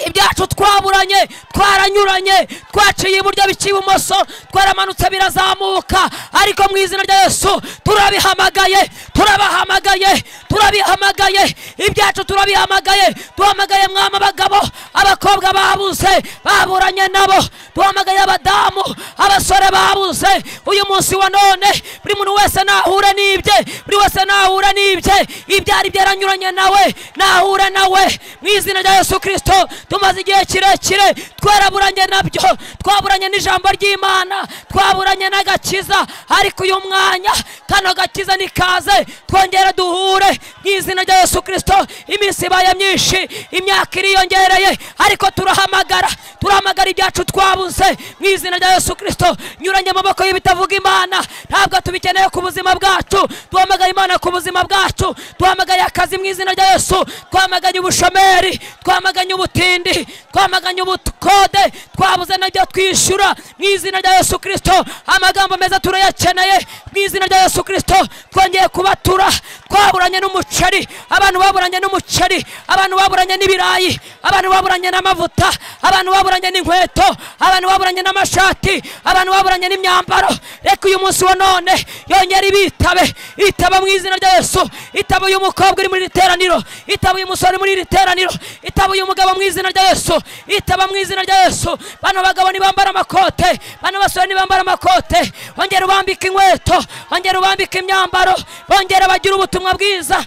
ibyacu twaburanye, twaranyuranye, twaciye iburyo biciye ibumoso, twaramanutse birazamuka, ariko mu izina rya Yesu turabihamagaye, turabahamagaye, turabihamagaye, ibyacu turabihamagaye. Duhamagaye mwama abagabo, abakobwa babuze, baburanye nabo, duhamagaye abadamu, abasore babuze. Uyu munsi wa none buri muntu wese nahure n'ibye, buri wese nahure n'ibye, ibyari byaranyuranye nawe nahure nawe mu izina rya Yesu Kristo. Tumaze igihe kirekire twaraburanye nabyo, twaburanye n'ijambo ry'Imana, twaburanye n'agakiza, ariko uyu mwanya kano gakiza nikaze, twongere duhure mu izina rya Yesu Kristo. Iminsi ibaye myinshi, imyaka iriyongereye, ariko turahamagara, turahamagara ibyacu twabuze mu izina rya Yesu Kristo. Nyuranye amaboko y'ibitavuga Imana, ntabwo tubikeneye ku buzima bwacu. Duhamagaye Imana ku buzima bwacu, duhamagaye akazi mu izina rya Yesu, twamaganye ubushomeri, twamaganye ubutindi, twamaganye ubukode, twabuze nabyo twishyura mu izina rya Yesu Kristo. Amagambo meza turayakeneye mu izina rya Yesu Kristo. Twongeye kubatura, twaburanye n'umuceri, abantu baburanye n'umuceri, abantu baburanye n'ibirayi, abantu baburanye n'amavuta, abantu baburanye n'inkweto, abantu baburanye n'amashati, abantu baburanye n'imyambaro. Reka uyu munsi wa none yongera ibitabe, itaba mu izina rya Yesu. Itaba uyu mukobwa uri muri iri teraniro, itaba uyu musore muri iri teraniro, itaba uyu mugabo mu izina rya Yesu, itaba mu izina rya Yesu. Bano bagabo nibambara amakote, bano basore nibambara amakote, ongera ubambike inkweto, ongera ubambike imyambaro, bongera bagira ubutumwa bwiza.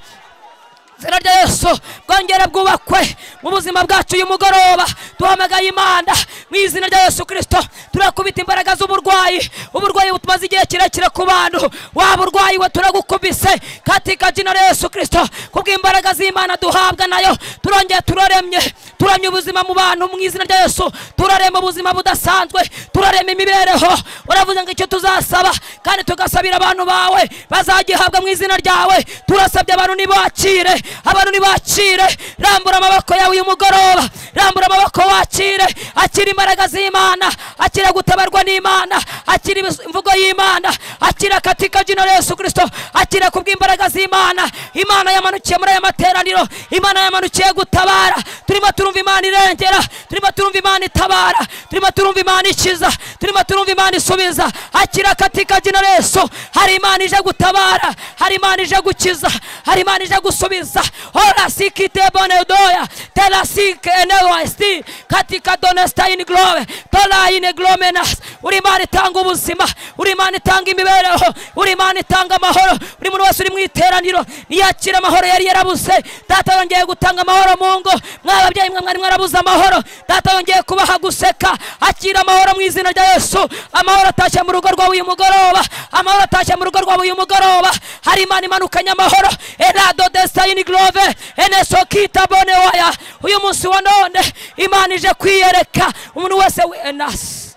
Izina rya Yesu bwongera bwubakwe mu buzima bwacu uyu mugoroba. Duhamagaye Imana mu izina rya Yesu Kristo. Turakubita imbaraga z'uburwayi, uburwayi butumaze igihe kirekire ku bantu. Waba urwayi we turagukubise katika jina la Yesu Kristo. Kubw'imbaraga z'Imana duhabwa nayo turongeye turaremye, turamye ubuzima mu bantu mu izina rya Yesu. Turarema ubuzima budasanzwe, turarema imibereho. Uravuze ngo icyo tuzasaba kandi tugasabira abantu bawe bazagihabwa mu izina ryawe. Turasabye abantu nibakire, abantu nibakire. Rambura amaboko yawe uyu mugoroba, rambura amaboko wakire. Akira imbaraga z'Imana, akira gutabarwa n'Imana, akira imvugo y'Imana, akira katika jina la Yesu Kristo, akira kubw'imbaraga z'Imana. Imana yamanukiye muri aya materaniro, Imana yamanukiye gutabara. Turimo turumva Imana irengera, turimo turumva Imana itabara, turimo turumva Imana ikiza, turimo turumva Imana isubiza. Akira katika jina la Yesu. Hari Imana ije gutabara, hari Imana ije gukiza, hari Imana ije gusubiza. Ora sikite bonedoya tela sik eneosti katika donestein glove tola ine glomenas. Uri Imana itanga ubuzima, uri Imana itanga imibereho, uri Imana itanga amahoro. Uri muntu wese uri mu iteraniro niyakira amahoro yari yarabuze. Data yongeye gutanga amahoro mu ngo. Mwababyeyi mwe mwari mwarabuze amahoro, Data yongeye kubaha guseka. Akira amahoro mu izina rya Yesu. Amahoro atashye mu rugo rwawe uyu mugoroba, amahoro atashye mu rugo rwawe uyu mugoroba. Hari Imana imanukanye amahoro. Erado destein glove enesokita bonewaya. Uyu munsi wa none Imana ije kwiyereka umuntu wese enas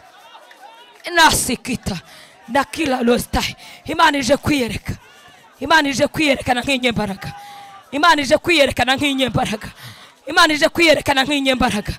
enasikita nakila lostai. Imana ije kwiyereka, Imana ije kwiyerekana nk'inyembaraga, Imana ije kwiyerekana nk'inyembaraga, Imana ije kwiyerekana nk'inyembaraga,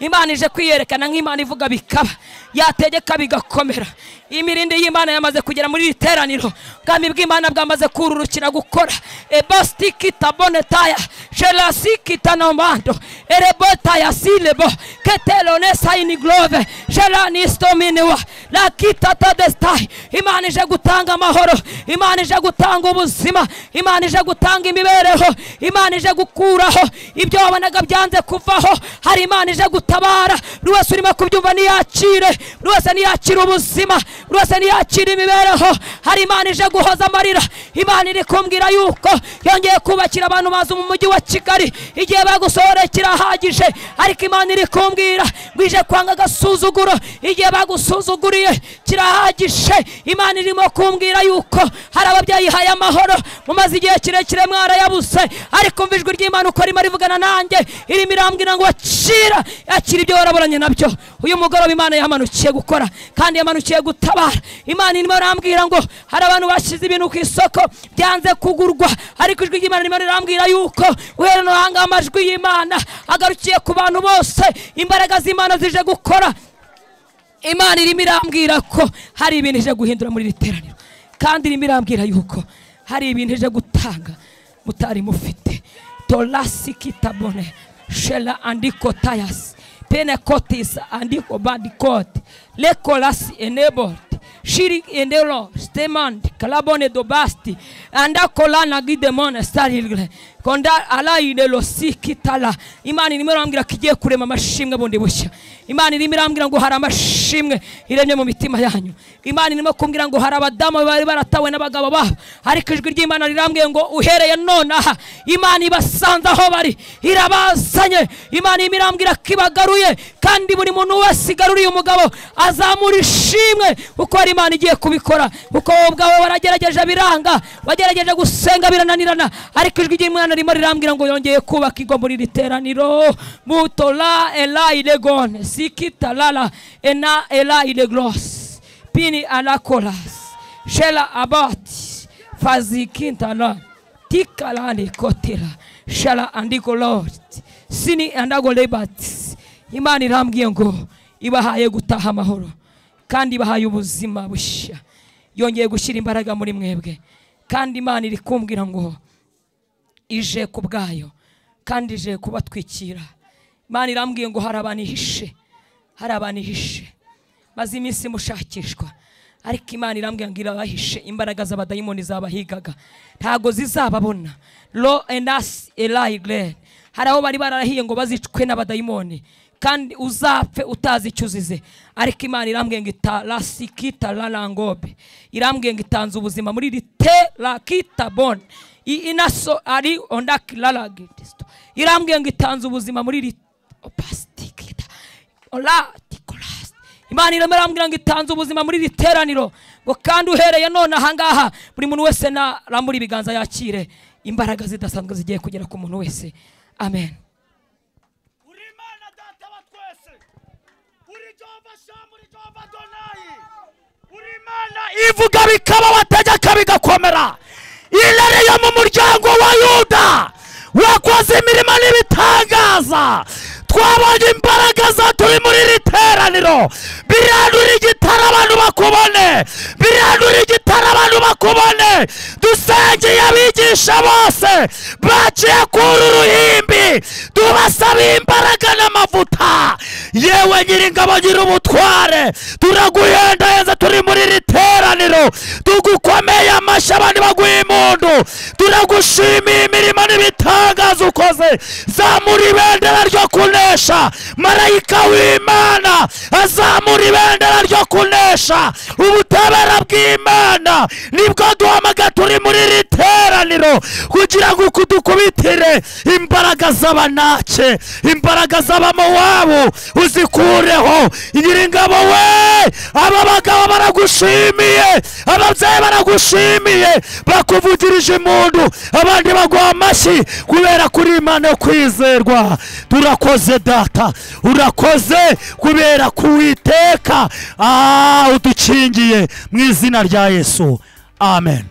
Imana ije kwiyerekana nk'Imana ivuga bikaba, yategeka bigakomera. Imirindi y'Imana yamaze kugera muri iri teraniro. Ubwami bw'Imana bwamaze kururukira gukora. Ebastikita bonetaya shelasikita nomando erebotaya silebo ketelonesa iniglove shelanistominewa lakita tadestai. Imana ije gutanga amahoro, Imana ije gutanga ubuzima, Imana ije gutanga imibereho, Imana ije gukuraho ibyo wabonaga byanze kuvaho. Hari Imana ije gutabara. Buri wese urimo kubyumva niyakire, buri wese niyakire ubuzima, buri wese niyakire imibereho. Hari Imana ije guhoza amarira. Imana iri kumbwira yuko yongeye kubakira abantu mazu mu mujyi wa Kigali. Igihe bagusohoreye kirahagije, ariko Imana iri kumbwira ngo ije kwanga agasuzuguro. Igihe bagusuzuguriye kirahagije. Imana irimo kumbwira yuko hari ababyeyi ihaye amahoro mumaze igihe kirekire mwarayabuze, ariko umva ijwi ry'Imana uko rimo rivugana nanjye, irimo irambwira ngo akira, akira ibyo waraburanye nabyo. Uyu mugoroba Imana yamanukiye gukora kandi yamanukiye gutabara. Imana irimo irambwira ngo hari abantu bashyize ibintu ku isoko byanze kugurwa, ariko ijwi ry'Imana ririmo rirambwira yuko uhereye nohanga amajwi y'Imana agarukiye ku bantu bose. Imbaraga z'Imana zije gukora. Imana irimo irambwira ko hari ibintu ije guhindura muri iri teraniro, kandi irimo irambwira yuko hari ibintu ije gutanga mutari mufite. Tolasikitabone shela andiko tayas penekotis andiko bandikot lekolasi enabled shiri endelo stemand kalabone dobasti andakolana gidemon starilgle konda alaide losikitala. Imana irimo irambwira ko igiye kurema amashimwe bundi bushya. Imana irimo irambwira ngo hari amashimwe iremye mu mitima yanyu. Imana irimo kumbwira ngo hari abadamu bari baratawe n'abagabo babo, ariko ijwi ry'Imana rirambwiye ngo uhereye nonaha Imana ibasanze aho bari irabazanye. Imana irimo irambwira ko ibagaruye, kandi buri muntu wese igaruriye umugabo azamura ishimwe kuko ari Imana igiye kubikora. Kuko wowe ubwawe waragerageje biranga, wagerageje gusenga birananirana, ariko ijwi ry'Imana ririmo rirambwira ngo yongeye kubaka ingo muri iri teraniro. Mutola elai legone sikita lala ena elai leglos pini alakolas shela abati fazikintala tikalani kotela shela andiko lord sini andago lebat. Imana irambwiye ngo ibahaye gutaha amahoro kandi ibahaye ubuzima bushya, yongeye gushyira imbaraga muri mwebwe. Kandi Imana iri kumbwira ngo ije ku bwayo kandi ije kubatwikira. Imana irambwiye ngo hari abantu ihishe, hari abantu ihishe maze iminsi mushakishwa, Ariko Imana irambwira ngo irabahishe imbaraga z'abadayimoni zabahigaga, ntago zizababona. Lo enas elaigle, hari aho bari bararahiye ngo bazicwe n'abadayimoni kandi uzapfe utazi icyo uzize. Ariko Imana irambwiye ngo itarasikita larangobe, irambwiye ngo itanze ubuzima muri rite la kita bon inaso ari ondak lalagitisto, irambwiye ngo itanze ubuzima muri ri opastikita ola tikolas. Imana irambwira ngo itanze ubuzima muri riteraniro, ngo kandi uhereye none ahangaha buri muntu wese narambura ibiganza yakire imbaraga zidasanzwe zigiye kugera ku muntu wese. Amen.
Uri Imana Data wa twese, uri Jehova Shamu, uri Jehova Adonai, uri Imana ivuga bikaba, wategeka bigakomera. Intare yo mu muryango wa Yuda, wakoze imirimo n'ibitangaza. Twabonye imbaraga za turi muri iri teraniro. Birandura igitara abantu bakubone, birandura igitara abantu bakubone. Dusengeye abigisha bose baciye kuri uruhimbi, tubasaba imbaraga n'amavuta. Yewe Nyiringabo nyir'ubutware, turaguhendahenza turi muri iri teraniro, tugukomeye amashyi abandi baguha impundu. Turagushimiye imirimo n'ibitangaza ukoze. Zamura ibendera ryo kunesha, marayika w'Imana azamura ibendera ryo kunesha. Ubutabera bw'Imana nibwo duhamaga turi muri iri teraniro, kugira ngo dukubitire imbaraga z'abanake, imbaraga z'abamowabu uzikureho. Nyiringabo we, aba bagabo baragushimiye, ababyeyi baragushimiye, bakuvugirije impundu, abandi baguha amashyi kubera kuri Imana yo kwizerwa. Turakoze Data, urakoze kubera kuwiteka udukingiye mu izina rya Yesu. Amen.